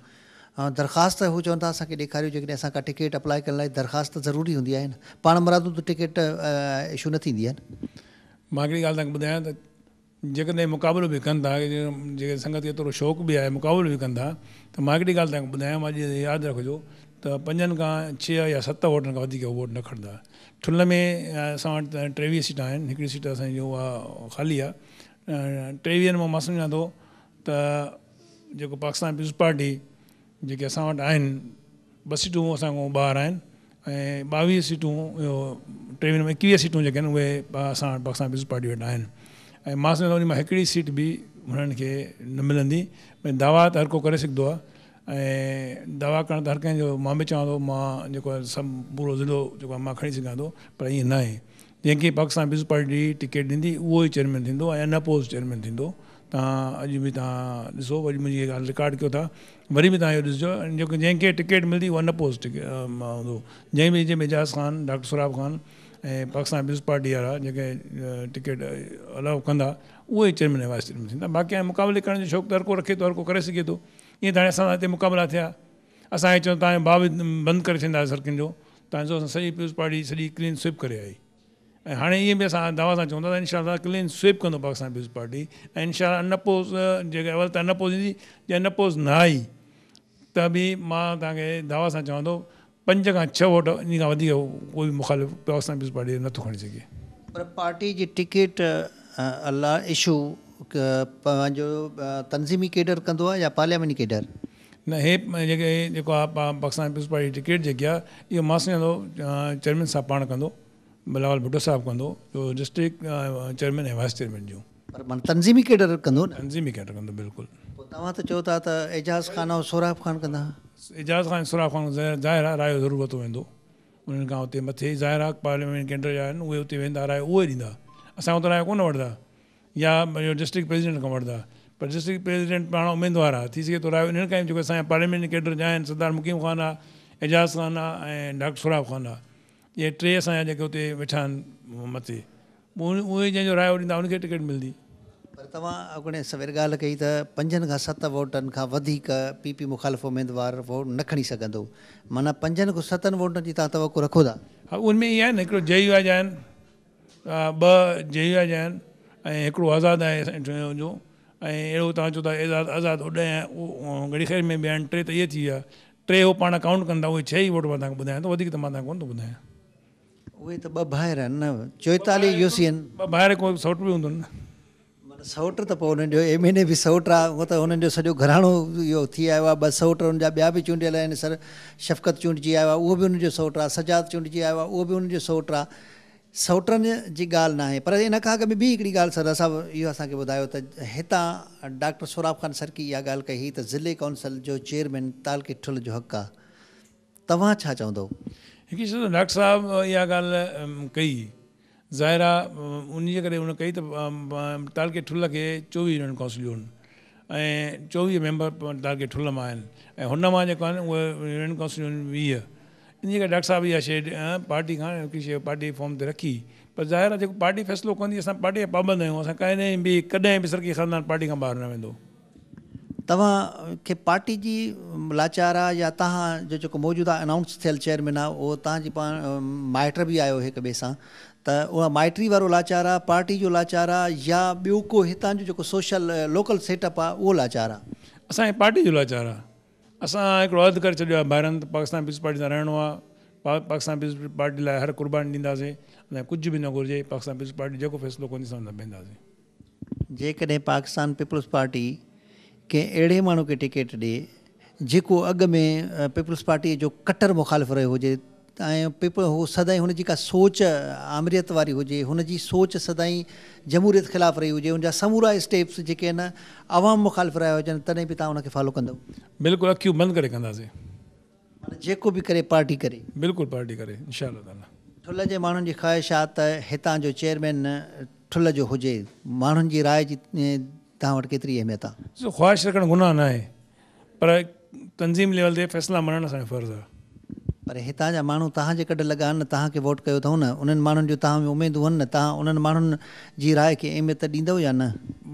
درخواست هو چون ٿا اسان کي ڏيکاريو جيڪڏهن اسان ڪا ٽڪيٽ اپلاء ڪرڻ لاء درخواست ته ضروري هوندي آهي نه، پاڻمرادو ته ٽڪيٽ اشو نه ٿيندي آهي نه. مان هڪڙي ڳالهه توهان کي ٻڌايان ته جيڪڏهن مقابلو به ڪن ٿا، جيڪڏهن سنگت کي ايترو شوق به آهي مقابلو به ڪن ٿا ته مان هڪڙي ڳالهه توهان کي ٻڌايان اڄ ياد رکجو ته پنجن کان ڇهه يا ست ووٽن کان وڌيڪ هو ووٽ نه کڻندا. ٺل ۾ اسان وٽ 23 سيٽان آهن، هڪڙي سيٽ اسان جي اها خالي آهي. 23 مان مان سمجهان ٿو ته جيڪو پاڪستان پيپلز پارٽي جيڪي اسان وٽ آهن ٻه سيٽون اسان کان ٻاهر آهن ۽ 22 سيٽون اهو 23 ۾ 21 سيٽون جيڪي آهن اهي اسان وٽ پاڪستان پيپلز پارٽي وٽ آهن ۽ مان سمجهان ٿو ان مان هڪڙي سيٽ به هنن کي نه ملندي ڀئي دعويٰ ته هر ڪو ڪري سگهندو آهي ۽ دعويٰ ڪرڻ ته هر ڪنهن جو مان به چوان ٿو مان جيڪو آهي سڀ پورو ضلعو جيڪو آهي مان کڻي سگهان ٿو پر ائين نه آهي جنهن کي پاڪستان پيپلز پارٽي ٽڪيٽ ڏيندي اهو ئي چيئرمين ٿيندو ۽ ان اپوز چيئرمين ٿيندو توهان اڄ به توهان ڏسو اڄ منهنجي هيء ڳالهه رڪارڊ ڪيو ٿا وري به توهان اهو ڏسجو جيڪو جنهن کي ٽڪيٽ ملندي اهو ان اپوز هوندو جنهن به جنهن ۾ Ijaz Khan doctor Sohrab Khan ۽ Pakistan peoples party وارا جيڪي ٽڪيٽ الاؤ ڪندا اهي ئي چيئرمين ۽ وائيس چيئرمين ٿيندا باقي هاڻي مقابلي ڪرڻ جو شوق ته هر ڪو رکي ٿو هر ڪو ڪري سگهي ٿو ائين ته هاڻي اسان سان هتي مقابلا ٿيا اسان کي چون توهان جو ڀاء به بند ڪري ڇڏيندا سرڪين جو توهان ڏسو اسان سڄي پيپلز پارٽي سڄي ڪلين سوئپ ڪري آئي ۽ هاڻي ائين به اسان دعويٰ سان چون ٿا ته انشاء الله ڪلين سوئپ ڪندو پاڪستان پيپلز پارٽي ۽ انشاء الله ان اپوز جيڪي اول ته ان اپوز ايندي جي ان اپوز نه آئي ته به مان توهان کي دعويٰ سان چوان ٿو پنج کان ڇهه ووٽ ان کان وڌيڪ ڪوئي به مخالف پاڪستان پيپلز پارٽي نٿو کڻي سگهي. پر پارٽي جي ٽڪيٽ لاء اشو پنهنجو تنظيمي ڪيڊر ڪندو آهي يا پارلياماني ڪيڊر؟ نه هي جيڪي جيڪو آهي پاڪستان پيپلز پارٽي جي ٽڪيٽ جيڪي آهي اهو مان سمجهان ٿو چيئرمين صاحب پاڻ ڪندو بلاول ڀٽو صاحب ڪندو جو ڊسٽرڪٽ چيئرمين ۽ وائيس چيئرمين جو. پر معنيٰ تنظيمي ڪيڊر ڪندو نه؟ تنظيمي ڪيڊر ڪندو بلڪل. پوء توهان ته چئو ٿا ته اعجاز خان ۽ سهراب خان ڪندا. اعجاز خان ۽ سهراب خان ظاهر آهي رايو ضرور ورتو ويندو انهن کان اتي مٿي ظاهر آهي پارليامينٽ ڪيڊر جا آهن اهي اتي ويندا رايو اهي ڏيندا اسان کان ته رايو ڪونه وٺندا يا اهو ڊسٽرڪٽ پريزيڊنٽ کان وٺندا پر ڊسٽرڪٽ پريزيڊنٽ پاڻ اميدوار آهي ٿي سگهي ٿو رايو انهن کان ئي جيڪو اسان جا پارليامينٽ ڪيڊر جا آهن سردار مقيم خان آهي اعجاز خان آهي ۽ ڊاڪٽر سهراب خان آهي اهي ٽي اسان جا جيڪي اتي ويٺا آهن مٿي اهي جنهن جو رايو ڏيندا ان کي ٽڪيٽ ملندي. پر توهان اڳوڻي سوير ڳالهه ڪئي ته پنجن کان ست ووٽن کان وڌيڪ پي پي مخالف اميدوار ووٽ نه کڻي سگهندو معنيٰ پنجن کان ستن ووٽن جي توهان توقع رکو ٿا. ها ان ۾ اهي آهن هڪڙو جي يو آء جا آهن ٻه جي يو آء جا آهن ۽ هڪڙو آزاد آهي اسان جو ۽ اهڙو توهان چئو ٿا آزاد آزاد اوڏ ۽ ڳڙهي خير ۾ به آهن ٽي ته اهي ٿي ويا ٽي هو پاڻ ڪائونٽ ڪندا اهي ڇهه ئي ووٽ مان توهان کي ٻڌايان ٿو وڌيڪ ته مان توهان کي ڪونه ٿو ٻڌايان. اهي ته ٻه ڀائر آهن نه چوئيتاليهه يو سي آهن. ٻه ڀائر ڪو سئوٽ به هوندو نه. معنيٰ سئوٽ ته پوء انهن جو ايم اين اي به سئوٽ آهي هونء ته انهن جو سڄو گهراڻو اهو ٿي آيو آهي ٻه سئوٽ انهن جا ٻيا به چونڊيل آهن سر شفقت چونڊجي آيو آهي اهو به انهن جو سئوٽ آهي سجاد چونڊجي آيو آهي اهو به انهن جو سئوٽ آهي سئوٽن جي ڳالهه ناهي پر ان کان اڳ ۾ ٻي هڪڙي ڳالهه سردار صاحب اهو اسان کي ٻڌايو ته هتان ڊاڪٽر سهراب خان سرڪي اها ڳالهه ڪئي هئي ته ضلعي ڪائونسل جو چيئرمين تعلقي ٺل جو حق آهي توهان ڇا چوندؤ؟ هڪ شيء ته ڊاڪٽر صاحب اها ڳالهه ڪئي، ظاهر آ انهيء ڪري هن ڪئي ته تعلقي ٺل کي 24 يونين ڪائونسلون آهن ۽ 24 ميمبر تعلقي ٺل مان آهن ۽ هن مان جيڪو آهن اهي يونين ڪائونسلون 20 انهيء ڪري ڊاڪٽر صاحب اها شيء پارٽي کان هڪڙي شيء پارٽي فارم تي رکي پر ظاهر آ جيڪو پارٽي فيصلو ڪندي اسان پارٽي جا پابند آهيون اسان ڪڏهن به ڪڏهن به سرڪي خاندان پارٽي کان ٻاهر نه ويندو. توهان کي پارٽي جي لاچار آ يا توهان جو جيڪو موجوده انائونس ٿيل چيئرمين آ اهو توهان جي پاڻ مائٽ به آهيو هڪ ٻئي سان ته اها مائٽري وارو لاچار آ پارٽي جو لاچار آ يا ٻيو ڪو هتان جو جيڪو سوشل لوڪل سيٽ اپ آ اهو لاچار آ. اسان کي پارٽي جو لاچار آ اسان هڪڙو عهد ڪري ڇڏيو آ ڀائرن ته پاڪستان پيپلز پارٽي سان رهڻو آ پاڪستان پيپلز پارٽي لاء هر قرباني ڏينداسين اسان کي ڪجهه به نه گهرجي پاڪستان پيپلز پارٽي جيڪو فيصلو ڪندي اسان ان سان بيهنداسين. جيڪڏهن پاڪستان پيپلز پارٽي ڪنهن اهڙي ماڻهو کي ٽڪيٽ ڏئي جيڪو اڳ ۾ پيپلز پارٽيء جو ڪٽر مخالف رهيو هجي ۽ پيپل هو سدائين هن جي ڪا سوچ آمريت واري هجي هن جي سوچ سدائين جمهوريت خلاف رهي هجي هن جا سمورا اسٽيپس جيڪي آهن عوام مخالف رهيا هجن تڏهن به توهان ان کي فالو ڪندؤ؟ بلڪل اکيون بند ڪري ڪنداسين. معنيٰ جيڪو به ڪري پارٽي ڪري. بلڪل پارٽي ڪري انشاء الله تعالي. ٺل جي ماڻهن جي خواهش آ ته هتان جو چيئرمين ٺل جو هجي، ماڻهن جي راء جي توهان وٽ ڪيتري اهميت آ؟ ڏسو خواهش رکڻ گناهه ناهي پر تنظيم ليول تي فيصلا مڃڻ اسان جو فرض آ. پر هتان جا ماڻهو توهان جي ڪڍ لڳا آهن نه توهان کي ووٽ ڪيو اٿئون نه انهن ماڻهن جون توهان ۾ اميدون هن نه توهان انهن ماڻهن جي راء کي اهميت ڏيندؤ يا نه؟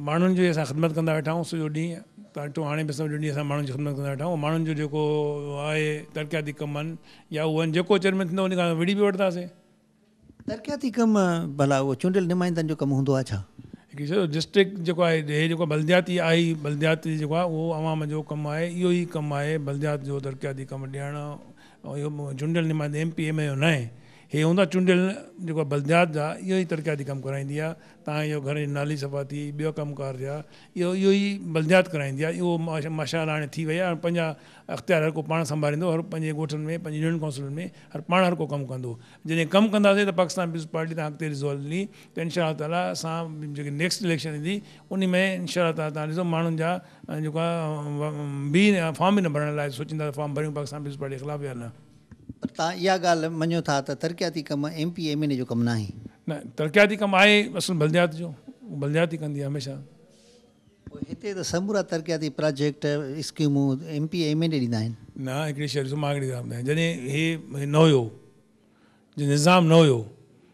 ماڻهن جي اسان خدمت ڪندا ويٺا آهيون سڄو ڏينهن تان ڏٺو هاڻي به سڄو ڏينهن اسان ماڻهن جي خدمت ڪندا ويٺا آهيون ماڻهن جو جيڪو آهي ترقياتي ڪم آهن يا اهو آهن جيڪو چيئرمين ٿيندو ان کان وڙهي به وٺنداسين. ترقياتي ڪم ڀلا اهو چونڊيل نمائندن جو ڪم هوندو آهي ڇا؟ هڪ شيء ڊسٽرڪٽ جيڪو آهي هي جيڪو بلدياتي آهي بلدياتي جيڪو آهي اهو عوام جو ڪم آهي اهو ئي ڪم آهي بلديات جو ترقياتي ڪم ڏيڻ اهو چونڊيل نمائندي ايم پي ايم اي جو ناهي هي هوندا چونڊيل جيڪو بلديات جا اهو ئي ترقياتي ڪم ڪرائيندي آهي تان جو گهر جي نالي صفا ٿي ٻيو ڪم ڪار ٿيا اهو اهو ئي بلديات ڪرائيندي آهي اهو ماشاء الله هاڻي ٿي وئي آهي پنهنجا اختيار هر ڪو پاڻ سنڀاليندو هر پنهنجي ڳوٺن ۾ پنهنجي يونين ڪائونسلن ۾ هر پاڻ هر ڪو ڪم ڪندو جڏهن ڪم ڪنداسين ته پاڪستان پيپلز پارٽي تان اڳتي ڏسو هلندي ته انشاء الله تعالي اسان جيڪي نيڪسٽ اليڪشن ايندي انهي ۾ انشاء الله تعالي تان ڏسو ماڻهن جا جيڪو آهي به فارم به نه ڀرڻ لاء سوچيندا ته فارم ڀريون پاڪستان پيپلز پارٽي خلاف يا نه. پر توهان اها ڳالهه مڃو ٿا ته ترقياتي ڪم ايم پي ايم اين اي جو ڪم ناهي. نه ترقياتي ڪم آهي اصل بلديات جو بلديات ئي ڪندي آهي هميشه. پوء هتي ته سمورا ترقياتي پراجيڪٽ اسڪيمون ايم پي ايم اين اي ڏيندا آهن. نه هڪڙي شيء ڏسو مان هڪڙي ڳالهه ٻڌايان جڏهن هي نه هيو جي نظام نه هيو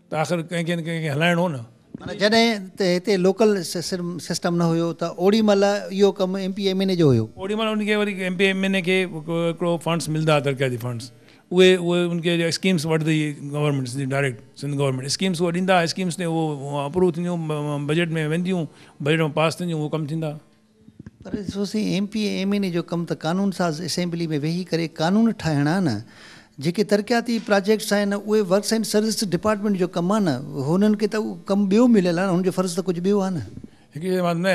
ته آخر ڪنهن کي نه ڪنهن کي هلائڻو هو نه. معنيٰ جڏهن ته هتي لوڪل سسٽم نه هيو ته اوڏي مهل اهو ڪم ايم پي ايم اين اي جو هيو. اوڏي مهل ان کي وري ايم پي ايم اين اي کي هڪڙو فنڊس ملندا هئا ترقياتي فنڊس اهي اهي ان کي اسڪيمس وٺندي هئي government Sindh direct Sindh government schemes اهي ڏيندا هئا اسڪيمس تي اهو اپروو ٿينديون بجيٽ ۾ وينديون بجيٽ مان پاس ٿينديون اهو ڪم ٿيندا. پر ڏسو سائين ايم پي ايم اين اي جو ڪم ته قانون ساز اسيمبلي ۾ ويهي ڪري قانون ٺاهڻ آ نه. جيڪي ترقياتي پراجيڪٽس آهن اهي ورڪس اينڊ سروس ڊپارٽمينٽ جو ڪم آهي نه، هنن کي ته اهو ڪم ٻيو مليل آهي نه، هن جو فرض ته ڪجهه ٻيو آهي نه. هڪڙي شيء مان نه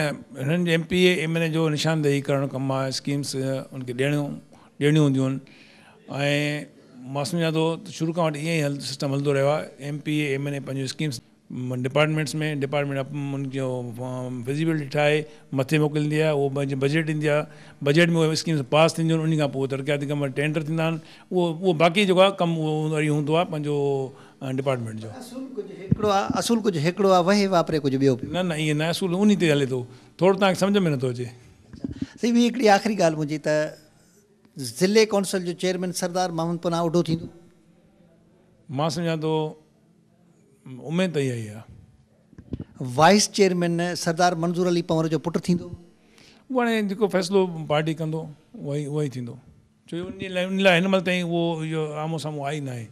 هنن جي M P A M N A جو نشاندهي ڪرڻ ڪم آهي، اسڪيمس ان کي ڏيڻيون ڏيڻيون هونديون آهن ۽ مان سمجهان ٿو ته شروع کان وٺي ائين ئي سسٽم هلندو رهيو آهي، M P A M N A پنهنجون اسڪيمس ڊپارٽمينٽس ۾ ڊپارٽمينٽ ان جو فزيبلٽي ٺاهي مٿي موڪليندي آهي اهو پنهنجي بجيٽ ڏيندي آهي بجيٽ ۾ اهي اسڪيمس پاس ٿينديون آهن ان کان پوء ترقياتي ڪم ٽينڊر ٿيندا آهن اهو اهو باقي جيڪو آهي ڪم اهو وري هوندو آهي پنهنجو ڊپارٽمينٽ جو. اصول ڪجهه هڪڙو آهي اصول ڪجهه هڪڙو آهي وهي واپري ڪجهه ٻيو پيو. نه نه ائين نه اصول انهي تي هلي ٿو ٿورو توهان کي سمجهه ۾ نٿو اچي. سائين ٻي هڪڙي آخري ڳالهه منهنجي ته ضلعي ڪونسل جو چيئرمين سردار محمد پناهه اوڍو ٿيندو؟ مان سمجهان ٿو اميد ته اها ئي آهي. وائيس چيئرمين سردار منظور علي پنهور جو پٽ ٿيندو. اهو هاڻي جيڪو فيصلو پارٽي ڪندو اهو ئي اهو ئي ٿيندو ڇو جو ان لاء ان لاء هن مهل تائين اهو اهو آمهون سامهون آئي ناهي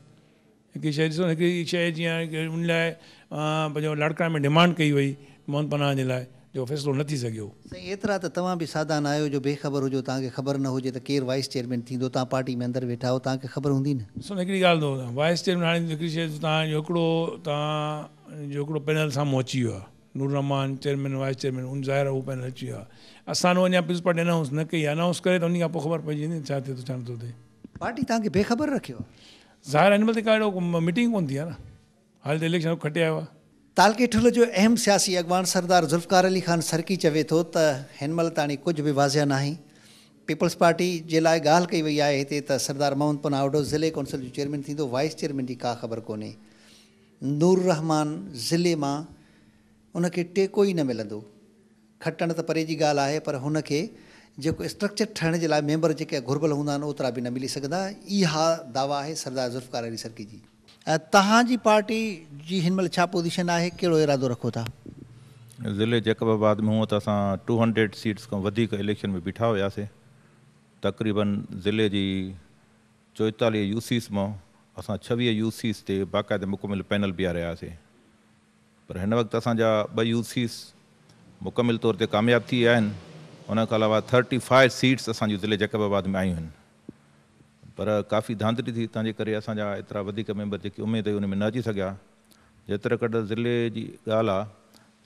هڪڙي شيء ڏسو هڪڙي شيء جيئن ان لاء پنهنجو لاڙڪاڻي ۾ ڊمانڊ ڪئي وئي محمد پناهه جي لاء جو فيصلو نه ٿي سگهيو. سائين ايترا ته توهان به سادا نه آهيو جو بي خبر هجو توهان کي خبر نه هجي ته ڪير وائيس چيئرمين ٿيندو توهان پارٽي ۾ اندر ويٺا آهيو توهان کي خبر هوندي نه. ڏسو نه هڪڙي ڳالهه ٿو ٻڌايان وائيس چيئرمين هاڻي هڪڙي شيء توهان جو هڪڙو توهان جو هڪڙو پينل سامهون اچي ويو آهي Noor Rehman chairman vice chairman ان ظاهر آهي اهو پينل اچي ويو آهي اسان اڃا پيپلز پارٽي انائونس نه ڪئي آهي انائونس ڪري ته انهي کان پوء خبر پئجي ويندي ڇا ٿئي ٿو ڇا نٿو ٿئي. پارٽي توهان کي بي خبر رکيو آهي. ظاهر آهي هن مهل تائين ڪا اهڙو ميٽنگ ڪونه ٿي آهي نه. حال ته اليڪشن کٽي آيو آهي. تعلقي ٺل جو اهم سياسي اڳواڻ سردار ذوالفقار علي خان سرڪي چوي ٿو ته هن مهل تاڻي ڪجهه به واضح ناهي، پيپلز پارٽي جي لاء ڳالهه ڪئي وئي آهي هتي ته سردار محمد پناهه اوڍو ضلعي ڪونسل جو چيئرمين ٿيندو، وائيس چيئرمين جي ڪا خبر ڪونهي، نور الرحمان ضلعي مان ان کي ٽيڪو ئي نه ملندو، کٽڻ ته پري جي ڳالهه آهي پر هن کي جيڪو اسٽرڪچر ٺهڻ جي لاء ميمبر جيڪي گهربل هوندا آهن اوترا به نه ملي سگهندا، اها دعويٰ آهي سردار ذوالفقار علي سرڪي جي. توهان جي پارٽي جي هن مهل ڇا پوزيشن آهي، ڪهڙو ارادو رکو ٿا؟ ضلعي جيڪب آباد ۾ هونء ته اسان ٽو هنڊريڊ سيٽس کان وڌيڪ اليڪشن ۾ بيٺا هياسي، تقريبن ضلعي جي 44 يو سيز مان اسان 26 يو سيز تي باقاعده مڪمل پينل بيهاريا هياسي. پر هن وقت اسان جا ٻه يو سيز مڪمل طور تي ڪامياب ٿي ويا آهن، ان کان علاوه ٿرٽي فائيو سيٽس اسان جون ضلعي جيڪب آباد ۾ آيون آهن پر ڪافي ڌانڌلي ٿي تنهن جي ڪري اسان جا ايترا وڌيڪ ميمبر جيڪي اميد هئي ان ۾ نه اچي سگهيا جيتري قدر ضلعي جي ڳالهه آهي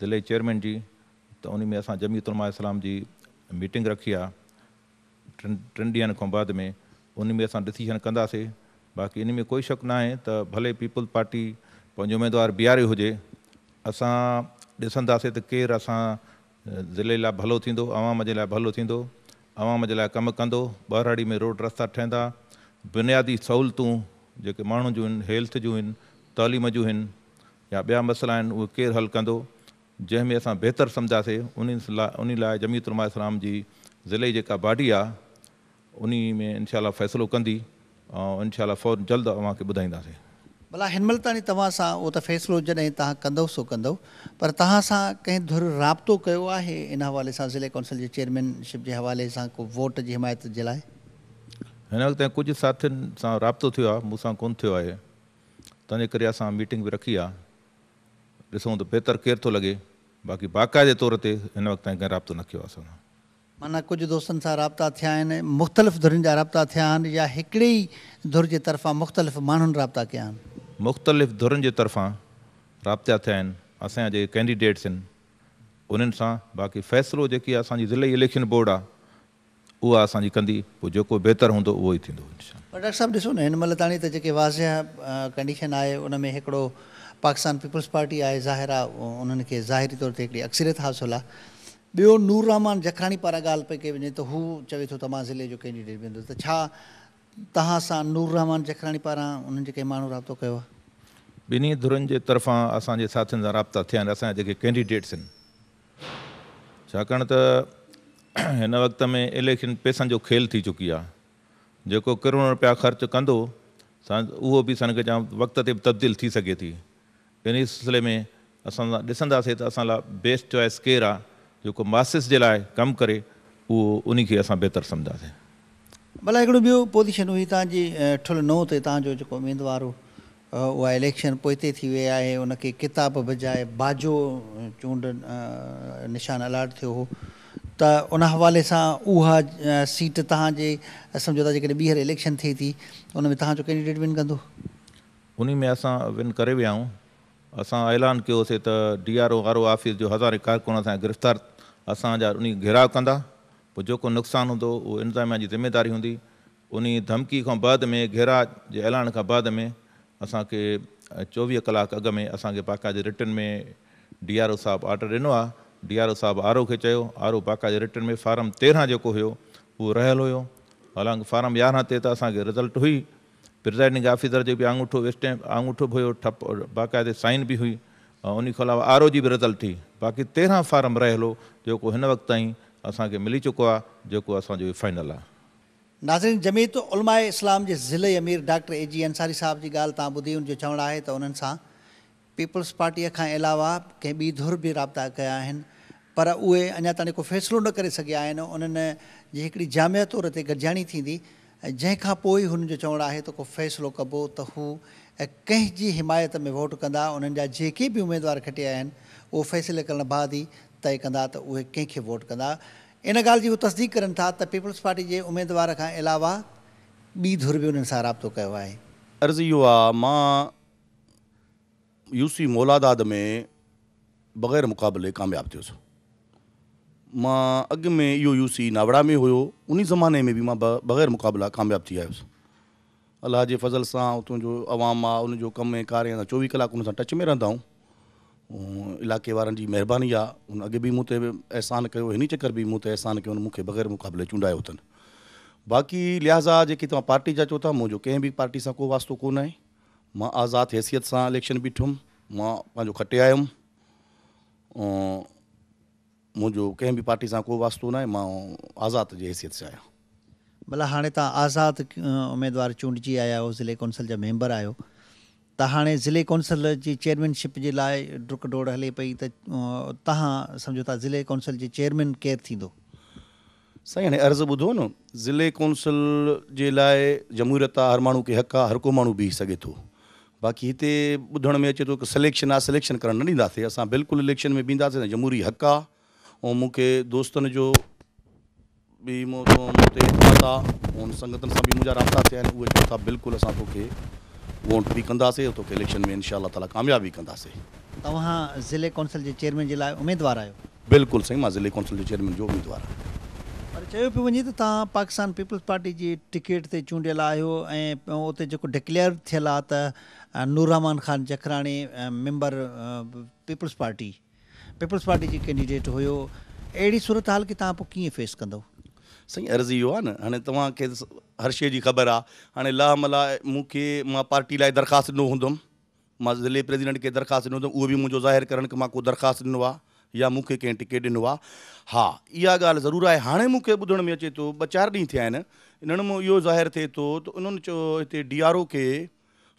ضلعي چيئرمين جي ته ان ۾ اسان جمعيت علماء اسلام جي ميٽنگ رکي آهي ٽن ٽن ڏينهن کان بعد ۾ ان ۾ اسان ڊسيشن ڪنداسي باقي ان ۾ ڪوئي شڪ ناهي ته ڀلي پيپلز پارٽي پنهنجو اميدوار بيهاريو هجي اسان ڏسنداسي ته ڪير اسان ضلعي لاء ڀلو ٿيندو عوام جي لاء ڀلو ٿيندو عوام جي لاء ڪم ڪندو ٻهراڙي ۾ روڊ رستا ٺهندا بنيادي سهولتون جيڪي ماڻهن جون آهن هيلٿ جون آهن تعليم جون آهن يا ٻيا مسئلا آهن اهي ڪير حل ڪندو جنهن ۾ اسان بهتر سمجهاسي انهي لاء جمعيت علماء اسلام جي ضلعي جيڪا باڊي آ انهي ۾ انشاء الله فيصلو ڪندي ۽ انشاء الله فورن جلد اوهان کي ٻڌائينداسين. ڀلا هن مهل تاڻي توهان سان اهو ته فيصلو جڏهن توهان ڪندؤ سو ڪندؤ پر توهان سان ڪنهن ڌر رابطو ڪيو آهي ان حوالي سان ضلعي ڪونسل جي چيئرمين شپ جي حوالي سان ڪو ووٽ جي حمايت جي لاء؟ هن وقت تائين ڪجهه ساٿين سان رابطو ٿيو آ مون سان ڪونه ٿيو آهي تنهنجي ڪري اسان ميٽنگ به رکي آ. ڏسون ته بهتر ڪير ٿو لڳي، باقي باقاعدي طور تي هن وقت تائين ڪنهن رابطو نه ڪيو آهي اسان سان. معنيٰ ڪجهه دوستن سان رابطا ٿيا آهن، مختلف ڌرين جا رابطا ٿيا آهن يا هڪڙي ئي ڌر جي طرفان مختلف ماڻهن رابطا ڪيا آهن؟ مختلف ڌرين جي طرفان رابطا ٿيا آهن، اسان جا جيڪي ڪينڊيڊيٽس آهن انهن سان، باقي فيصلو جيڪي اسان جي ضلعي اليڪشن بورڊ آهي اها اسان جي ڪندي، پوء جيڪو بهتر هوندو اهو ئي ٿيندو انشاء الله. پر ڊاڪٽر صاحب ڏسو نه هن مهل تاڻي ته جيڪي واضح ڪنڊيشن آهي ان ۾ هڪڙو پاڪستان پيپلز پارٽي آهي ظاهر آهي انهن کي ظاهري طور تي هڪڙي اڪثريت حاصل آهي ٻيو نور رحمان جکراڻي پاران ڳالهه پئي ڪئي وڃي ته هو چوي ٿو ته مان ضلعي جو ڪينڊيڊيٽ بيهندس ته ڇا توهان سان نور رحمان جکراڻي پاران انهن جي ڪنهن ماڻهو رابطو ڪيو آهي؟ ٻنهي ڌرين جي طرفان اسان جي ساٿين سان رابطا ٿيا آهن اسان جا جيڪي ڪينڊيڊيٽس آهن ڇاڪاڻ ته هن وقت ۾ اليڪشن پئسن جو کيل ٿي چڪي آهي. جيڪو ڪروڙين رپيا خرچ ڪندو اهو به سان جام وقت تي به تبديل ٿي سگهي ٿي. انهي سلسلي ۾ اسان ڏسنداسين ته اسان لاء بيسٽ چوائس ڪير آهي جيڪو ماسز جي لاء ڪم ڪري اهو انهي کي اسان بهتر سمجهنداسين. ڀلا هڪڙو ٻيو پوزيشن هئي تان جي ٺل نو تي تان جو جيڪو اميدوار هو اها اليڪشن پوئتي ٿي وئي آهي ان کي ڪتاب بجاء باجو چونڊ نشان الاٽ ٿيو هو ته ان حوالي سان اها سيٽ توهان جي سمجهو ٿا جيڪڏهن ٻيهر اليڪشن ٿئي ٿي ته ان ۾ توهان جو ڪينڊيڊيٽ ون ڪندو؟ انهي ۾ اسان ون ڪري ويا آهيون. اسان اعلان ڪيو سي ته D R O R O office جو هزارين ڪارڪن اسان جا گرفتار اسان جا انهي گهيراء ڪندا پوء جيڪو نقصان هوندو اهو انتظاميا جي ذميداري هوندي. انهي ڌمڪي کان بعد ۾ گهيراء جي اعلان کان بعد ۾ اسان کي 24 ڪلاڪ اڳ ۾ اسان کي باقاعدي رٽن ۾ ڊي آر او صاحب آرڊر ڏنو آ. ڊي آر او صاحب آر او کي چيو، آر او باقاعدي رٽن ۾ فارم 13 جيڪو هيو اهو رهيل هيو. حالانڪ فارم 11 تي ته اسان کي رزلٽ هئي. پرزائيڊنگ آفيسر جو به آڱوٺو اسٽيمپ آڱوٺو به هيو، ٺپ باقاعدي سائن به هئي ۽ انهي کان علاوه آر او جي به رزلٽ هئي. باقي 13 فارم رهيل هو جيڪو هن وقت تائين اسان کي ملي چڪو آ جيڪو اسان جو فائنل آ. ناظرين جمعيت علماء اسلام جي ضلعي امير ڊاڪٽر اي جي انصاري صاحب جي ڳالهه توهان ٻڌي ان جو چوڻ آهي ته انهن سان پيپلز پارٽيء کان علاوه ڪنهن ٻي ڌر به رابطا ڪيا آهن پر اهي اڃا تائين ڪو فيصلو نه ڪري سگهيا آهن انهن جي هڪڙي جامع طور تي گڏجاڻي ٿيندي جنهن کان پوء ئي هنن جو چوڻ آهي ته ڪو فيصلو ڪبو ته هو ڪنهن جي حمايت ۾ ووٽ ڪندا انهن جا جيڪي به اميدوار کٽيا آهن اهو فيصلي ڪرڻ بعد ئي طئي ڪندا ته اهي ڪنهن کي ووٽ ڪندا ان ڳالهه جي هو تصديق ڪرن ٿا ته پيپلز پارٽي جي اميدوار کان علاوه ٻي ڌر به انهن سان رابطو ڪيو آهي. عرض اهو آ مان يو سي مولاداد ۾ بغير مقابلي ڪامياب ٿيس. مان اڳ ۾ اهو يو سي ناوڙا ۾ هيو انهي زماني ۾ به مان بغير مقابلا ڪامياب ٿي آيس. الله جي فضل سان اتون جو عوام آ ان جو ڪم ۽ ڪار ۽ اسان 24 ڪلاڪ ان سان ٽچ ۾ رهندا آهيون. علائقي وارن جي مهرباني آ ان اڳ به مون تي احسان ڪيو هن چڪر به مون تي احسان ڪيو مون کي بغير مقابلي چونڊايو اٿن. باقي لهٰذا جيڪي توهان پارٽي جا چئو ٿا منهنجو ڪنهن به پارٽي سان ڪو واسطو ڪونه آهي. مان آزاد حيثيت سان اليڪشن بيٺم، مان پنهنجو کٽي آيم، منهنجو ڪنهن به پارٽي سان ڪو واسطو ناهي، مان آزاد جي حيثيت سان آهيان. ڀلا هاڻي توهان آزاد اميدوار چونڊجي آيا آهيو، ضلعي ڪونسل جا ميمبر آهيو ته هاڻي ضلعي ڪونسل جي چيئرمين شپ جي لاء ڊڪ ڊوڙ هلي پئي ته توهان سمجهو ٿا ضلعي ڪونسل جي چيئرمين ڪير ٿيندو؟ سائين هاڻي عرض ٻڌو نه ضلعي ڪونسل جي لاء جمهوريت آ هر ماڻهو کي حق آ هر ڪو ماڻهو بيهي سگهي ٿو باقي هتي ٻڌڻ ۾ اچي ٿو ته سليڪشن آ سليڪشن ڪرڻ نه ڏينداسي اسان بلڪل اليڪشن ۾ بيهنداسي اسان جمهوري حق آ ۽ مون کي دوستن جو به مون تي اعتماد آ ان سنگتن سان به منهنجا رابطا ٿيا آهن اهي چون ٿا بلڪل اسان توکي ووٽ به ڪنداسي ۽ توکي اليڪشن ۾ انشاء الله تعالي ڪامياب به ڪنداسي. توهان ضلعي ڪونسل جي چيئرمين جي لاء اميدوار آهيو؟ بلڪل سائين مان ضلعي ڪونسل جو چيئرمين جو اميدوار آهيان. پر چيو پيو وڃي ته توهان پاڪستان پيپلز پارٽي جي ٽڪيٽ تي چونڊيل آهيو ۽ اتي جيڪو ڊڪليئر ٿيل آهي ته Noor Rehman Khan Jakhrani member peoples party peoples party جي ڪينڊيڊيٽ هيو اهڙي صورتحال کي توهان پوء ڪيئن فيس ڪندؤ؟ سائين عرض اهو آهي نه هاڻي توهان کي هر شيء جي خبر آهي هاڻي لاهه ملا مون کي مان پارٽي لاء درخواست ڏنو هوندم مان ضلعي پريزيڊنٽ کي درخواست ڏنو ته اهو به منهنجو ظاهر ڪرن ته مان ڪو درخواست ڏنو آهي يا مون کي ڪنهن ٽڪيٽ ڏنو آهي. ها اها ڳالهه ضرور آهي هاڻي مون کي ٻڌڻ ۾ اچي ٿو ٻه چار ڏينهن ٿيا آهن انهن مان اهو ظاهر ٿئي ٿو ته انهن چيو هتي ڊي آر او کي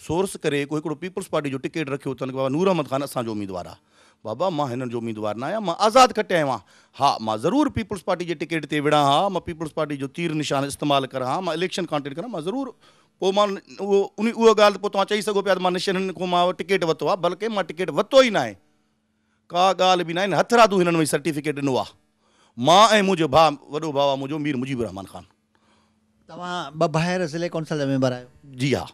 سورس ڪري ڪو هڪڙو پيپلز پارٽي جو ٽڪيٽ رکيو اٿن ڪه بابا نور احمد خان اسان جو اميدوار آهي. بابا مان هنن جو اميدوار نه آهيان مان آزاد کٽي آيو آهيان. ها مان ضرور پيپلز پارٽي جي ٽڪيٽ تي وڙهان ها مان پيپلز پارٽي جو تير نشان استعمال ڪران ها مان اليڪشن ڪانٽيسٽ ڪران مان ضرور پوء مان اهو انهي اها ڳالهه ته پوء توهان چئي سگهو پيا ته مان نشانن کان مان ٽڪيٽ ورتو آهي بلڪه مان ٽڪيٽ ورتو ئي ناهي ڪا ڳالهه به ناهي هٿرادو هنن وڃي سرٽيفڪيٽ ڏنو آهي مان ۽ منهنجو ڀاء وڏو ڀاء آهي منهنجو مير مجيب الرحمان خان. توهان ٻه ڀائر ضلعي ڪونسل جا ميمبر آهيو؟ جي ها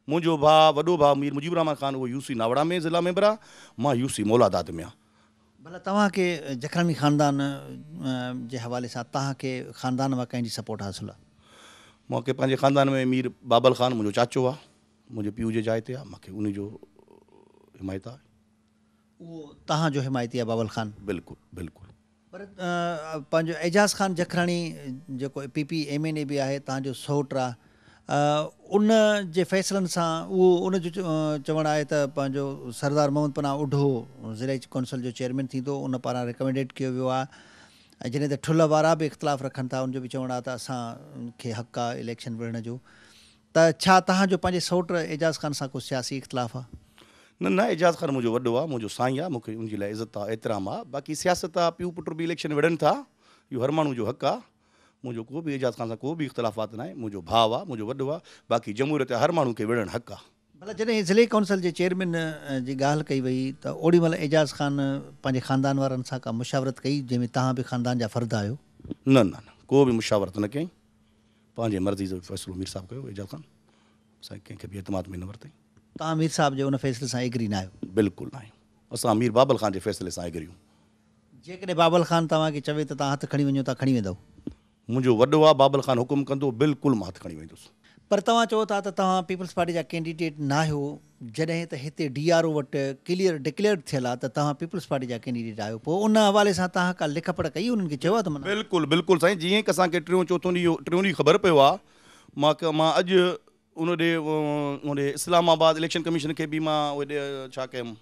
منهنجو ڀاء وڏو ڀاء مير مجيب الرحمان خان اهو يو سي ناوڙا ۾ ضلع ميمبر آهي مان يو سي مولاداد ۾ آهيان. ڀلا توهان کي جکراڻي خاندان جي حوالي سان توهان کي خاندان مان ڪنهن جي سپورٽ حاصل آهي؟ مون کي پنهنجي خاندان ۾ مير بابل خان منهنجو چاچو آهي، منهنجي پيء جي جاء تي آهي، مون کي انهي جو حمايت آهي. اهو توهان جو حمايتي آهي بابل خان؟ بلڪل بلڪل. پر پنهنجو اعجاز خان جکراڻي جيڪو P P M N A به آهي توهان جو سئوٽ آهي ان جي فيصلن سان اهو ان جو چوڻ آهي ته پنهنجو سردار محمد پناهه اوڍو ضلعي ڪونسل جو چيئرمين ٿيندو ان پاران ريڪمينڊيڊ ڪيو ويو آهي ۽ جڏهن ته ٺلهه وارا به اختلاف رکن ٿا ان جو به چوڻ آهي ته اسان کي حق آهي اليڪشن وڙهڻ جو ته ڇا توهان جو پنهنجي سئوٽ اعجاز خان سان ڪو سياسي اختلاف آهي؟ نه نه اعجاز خان منهنجو وڏو آهي منهنجو سائين آهي مون کي ان جي لاء عزت آهي احترام آهي باقي سياست آهي پيء پٽ به اليڪشن وڙهن ٿا اهو هر ماڻهو جو حق آهي منهنجو ڪو به اعجاز خان سان ڪو به اختلافات ناهي، منهنجو ڀاء آ، منهنجو وڏو آ، باقي جمهوريت آ هر ماڻهو کي وڙهڻ حق آ. ڀلا جڏهن ضلعي ڪائونسل جي چيئرمين جي ڳالهه ڪئي وئي ته اوڏي مهل اعجاز خان پنهنجي خاندان وارن سان ڪا مشاورت ڪئي جنهن ۾ توهان به خاندان جا فرد آهيو؟ نه نه نه ڪو به مشاورت نه ڪيائين، پنهنجي مرضي جو فيصلو مير صاحب ڪيو، اعجاز خان اسان ڪنهن کي به اعتماد ۾ نه ورتائين. توهان مير صاحب جي ان فيصلي سان ايگري نه آهيو؟ بلڪل نه آهيون، اسان مير بابل خان جي فيصلي سان ايگري آهيون. جيڪڏهن بابل خان توهان کي چوي ته توهان هٿ کڻي وڃو توهان کڻي ويندؤ؟ منهنجو وڏو آ بابل خان حڪم ڪندو بلڪل مان هٿ کڻي ويندس. پر توهان چئو ٿا ته توهان پيپلز پارٽي جا ڪينڊيڊيٽ ناهيو جڏهن ته هتي ڊي آر او وٽ ڪليئر ڊڪليئرڊ ٿيل آ ته توهان پيپلز پارٽي جا ڪينڊيڊيٽ آهيو پوء ان حوالي سان توهان ڪا لک پڙهه ڪئي انهن کي چيو آ ته معنيٰ. بلڪل بلڪل سائين جيئن ئي اسان کي ٽيون چوٿون ڏينهن ٽيون ڏينهن خبر پيو آ مان مان اڄ ان ڏي ان ڏي اسلام آباد اليڪشن ڪميشن کي به مان اهي ڇا ڪيم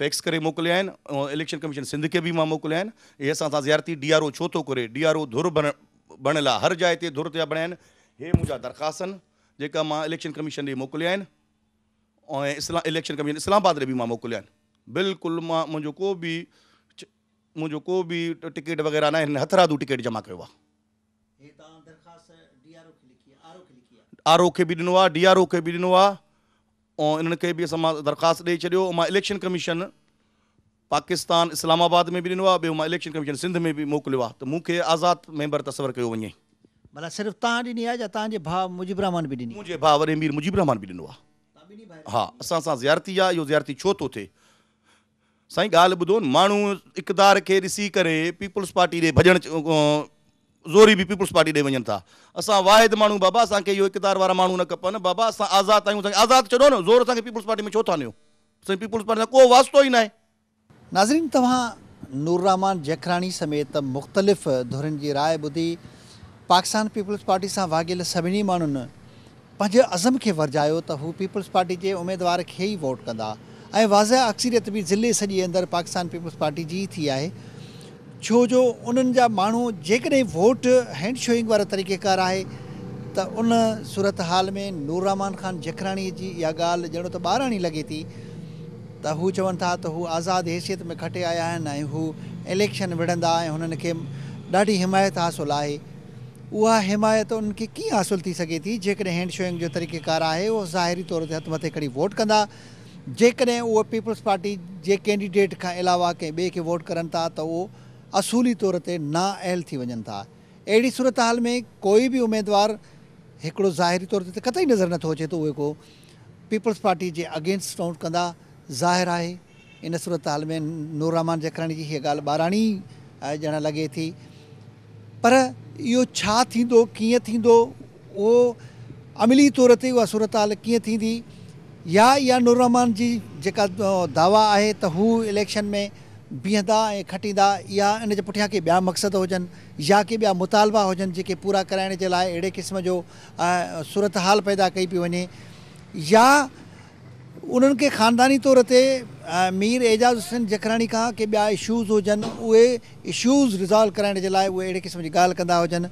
فيڪس ڪري موڪليا آهن اليڪشن ڪميشن سنڌ کي به مان موڪليا آهن هي اسان سان زيارتي ڊي آر او ڇو ٿو ڪري ڊي آر او ڌر بڻيل آهي هر جاء تي ڌر ٿيا بڻيا آهن هي منهنجا درخواست آهن جيڪا مان اليڪشن ڪميشن ڏي موڪليا آهن ۽ اليڪشن ڪميشن اسلام آباد ڏي به مان موڪليا آهن بلڪل مان منهنجو ڪو به منهنجو ڪو به ٽڪيٽ وغيره ناهي هن هٿرادو ٽڪيٽ جمع ڪيو آهي. هي توهان درخواست ڊي آر او کي لکي آر او کي لکي آهي. آر او کي به ڏنو آهي ڊي آر او کي به ڏنو آهي ۽ انهن کي به اسان مان درخواست ڏئي ڇڏيو مان اليڪشن ڪميشن پاڪستان اسلام آباد ۾ به ڏنو آهي ٻيو مان اليڪشن ڪميشن سنڌ ۾ به موڪليو آهي ته مون کي آزاد ميمبر تصور ڪيو وڃي. ڀلا صرف توهان ڏني آهي يا توهان جي ڀاء مجيب الرحمان به ڏني؟ منهنجي ڀاء وڏي مير مجيب الرحمان به ڏنو آهي. ها اسان سان زيارتي آهي اهو زيارتي ڇو ٿو ٿئي؟ سائين ڳالهه ٻڌو ماڻهو اقتدار کي ڏسي ڪري پيپلز پارٽي ڏي ڀڄڻ زوري به پيپلز پارٽي ڏي وڃن ٿا اسان واحد ماڻهو بابا اسان کي اهو اقتدار وارا ماڻهو نه کپن بابا اسان آزاد آهيون اسان کي آزاد ڇڏو نه زور اسان کي پيپلز پارٽي ۾ ڇو ٿا نيو اسان جي پيپلز پارٽي سان ڪو واسطو ئي ناهي. ناظرين توهان نورالرحمان جکراڻي سميت مختلف ڌرين جي راء ٻڌي پاڪستان پيپلز پارٽي سان واڳيل سڀني ماڻهن پنهنجي عزم کي ورجايو ته هو پيپلز پارٽي جي اميدوار کي ئي ووٽ ڪندا ۽ واضح اڪثريت به ضلعي سڄي اندر پاڪستان پيپلز پارٽي جي ئي ٿي آهي ڇو جو انهن جا ماڻهو جيڪڏهن ووٽ هينڊ شوئنگ وارو طريقيڪار آهي ته ان صورتحال ۾ نورالرحمان خان جکراڻي جي اها ڳالهه ڄڻو ته ٻاراڻي لڳي ٿي ته هو چون ٿا ته هو آزاد حيثيت ۾ کٽي آيا آهن ۽ هو اليڪشن وڙهندا ۽ هنن کي ڏاڍي حمايت حاصل آهي. اها حمايت انهن کي ڪيئن حاصل ٿي سگهي ٿي جيڪڏهن هينڊ شوئنگ جو طريقيڪار آهي اهو ظاهري طور تي هٿ مٿي کڻي ووٽ ڪندا جيڪڏهن اهي پيپلز پارٽي جي ڪينڊيڊيٽ کان علاوه ڪنهن ٻئي کي ووٽ ڪرن ٿا ته اهو اصولي طور تي نااهل ٿي وڃن ٿا اهڙي صورتحال ۾ ڪوئي به اميدوار هڪڙو ظاهري طور تي ته قطعي نظر نٿو اچي ته اهي ڪو پيپلز پارٽي جي اگينسٽ ووٽ ڪندا ظاهر آهي ان صورتحال ۾ نور رحمان جکراڻي جي هيء ڳالهه ٻاراڻي ڄڻ لڳي ٿي. پر اهو ڇا ٿيندو، ڪيئن ٿيندو، اهو عملي طور تي اها صورتحال ڪيئن ٿيندي يا اها نور رحمان جي جيڪا دعويٰ آهي ته هو اليڪشن ۾ بيهندا ۽ کٽيندا اها ان جي پٺيان ڪي ٻيا مقصد هجن يا ڪي ٻيا مطالبا هجن جيڪي پورا ڪرائڻ جي لاء اهڙي قسم جو صورتحال پيدا ڪئي پئي وڃي يا انهن کي خانداني طور تي مير اعجاز حسين جکراڻي کان ڪي ٻيا اشوز هجن اهي اشوز ريزالو ڪرائڻ جي لاء اهي اهڙي قسم جي ڳالهه ڪندا هجن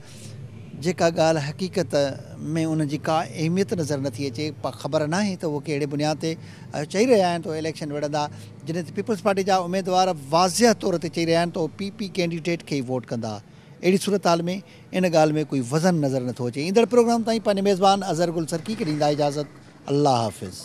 جيڪا ڳالهه حقيقت ۾ انهن جي ڪا اهميت نظر نٿي اچي خبر ناهي ته اهي ڪهڙي بنياد تي چئي رهيا آهن ته اهي اليڪشن وڙهندا جڏهن ته پيپلز پارٽي جا اميدوار واضح طور تي چئي رهيا آهن ته اهي پي پي ڪينڊيڊيٽ کي ئي ووٽ ڪندا اهڙي صورتحال ۾ ان ڳالهه ۾ ڪوئي وزن نظر نٿو اچي ايندڙ پروگرام تائين پنهنجي ميزبان اظهر گل سرڪي کي ڏيندا اجازت الله حافظ.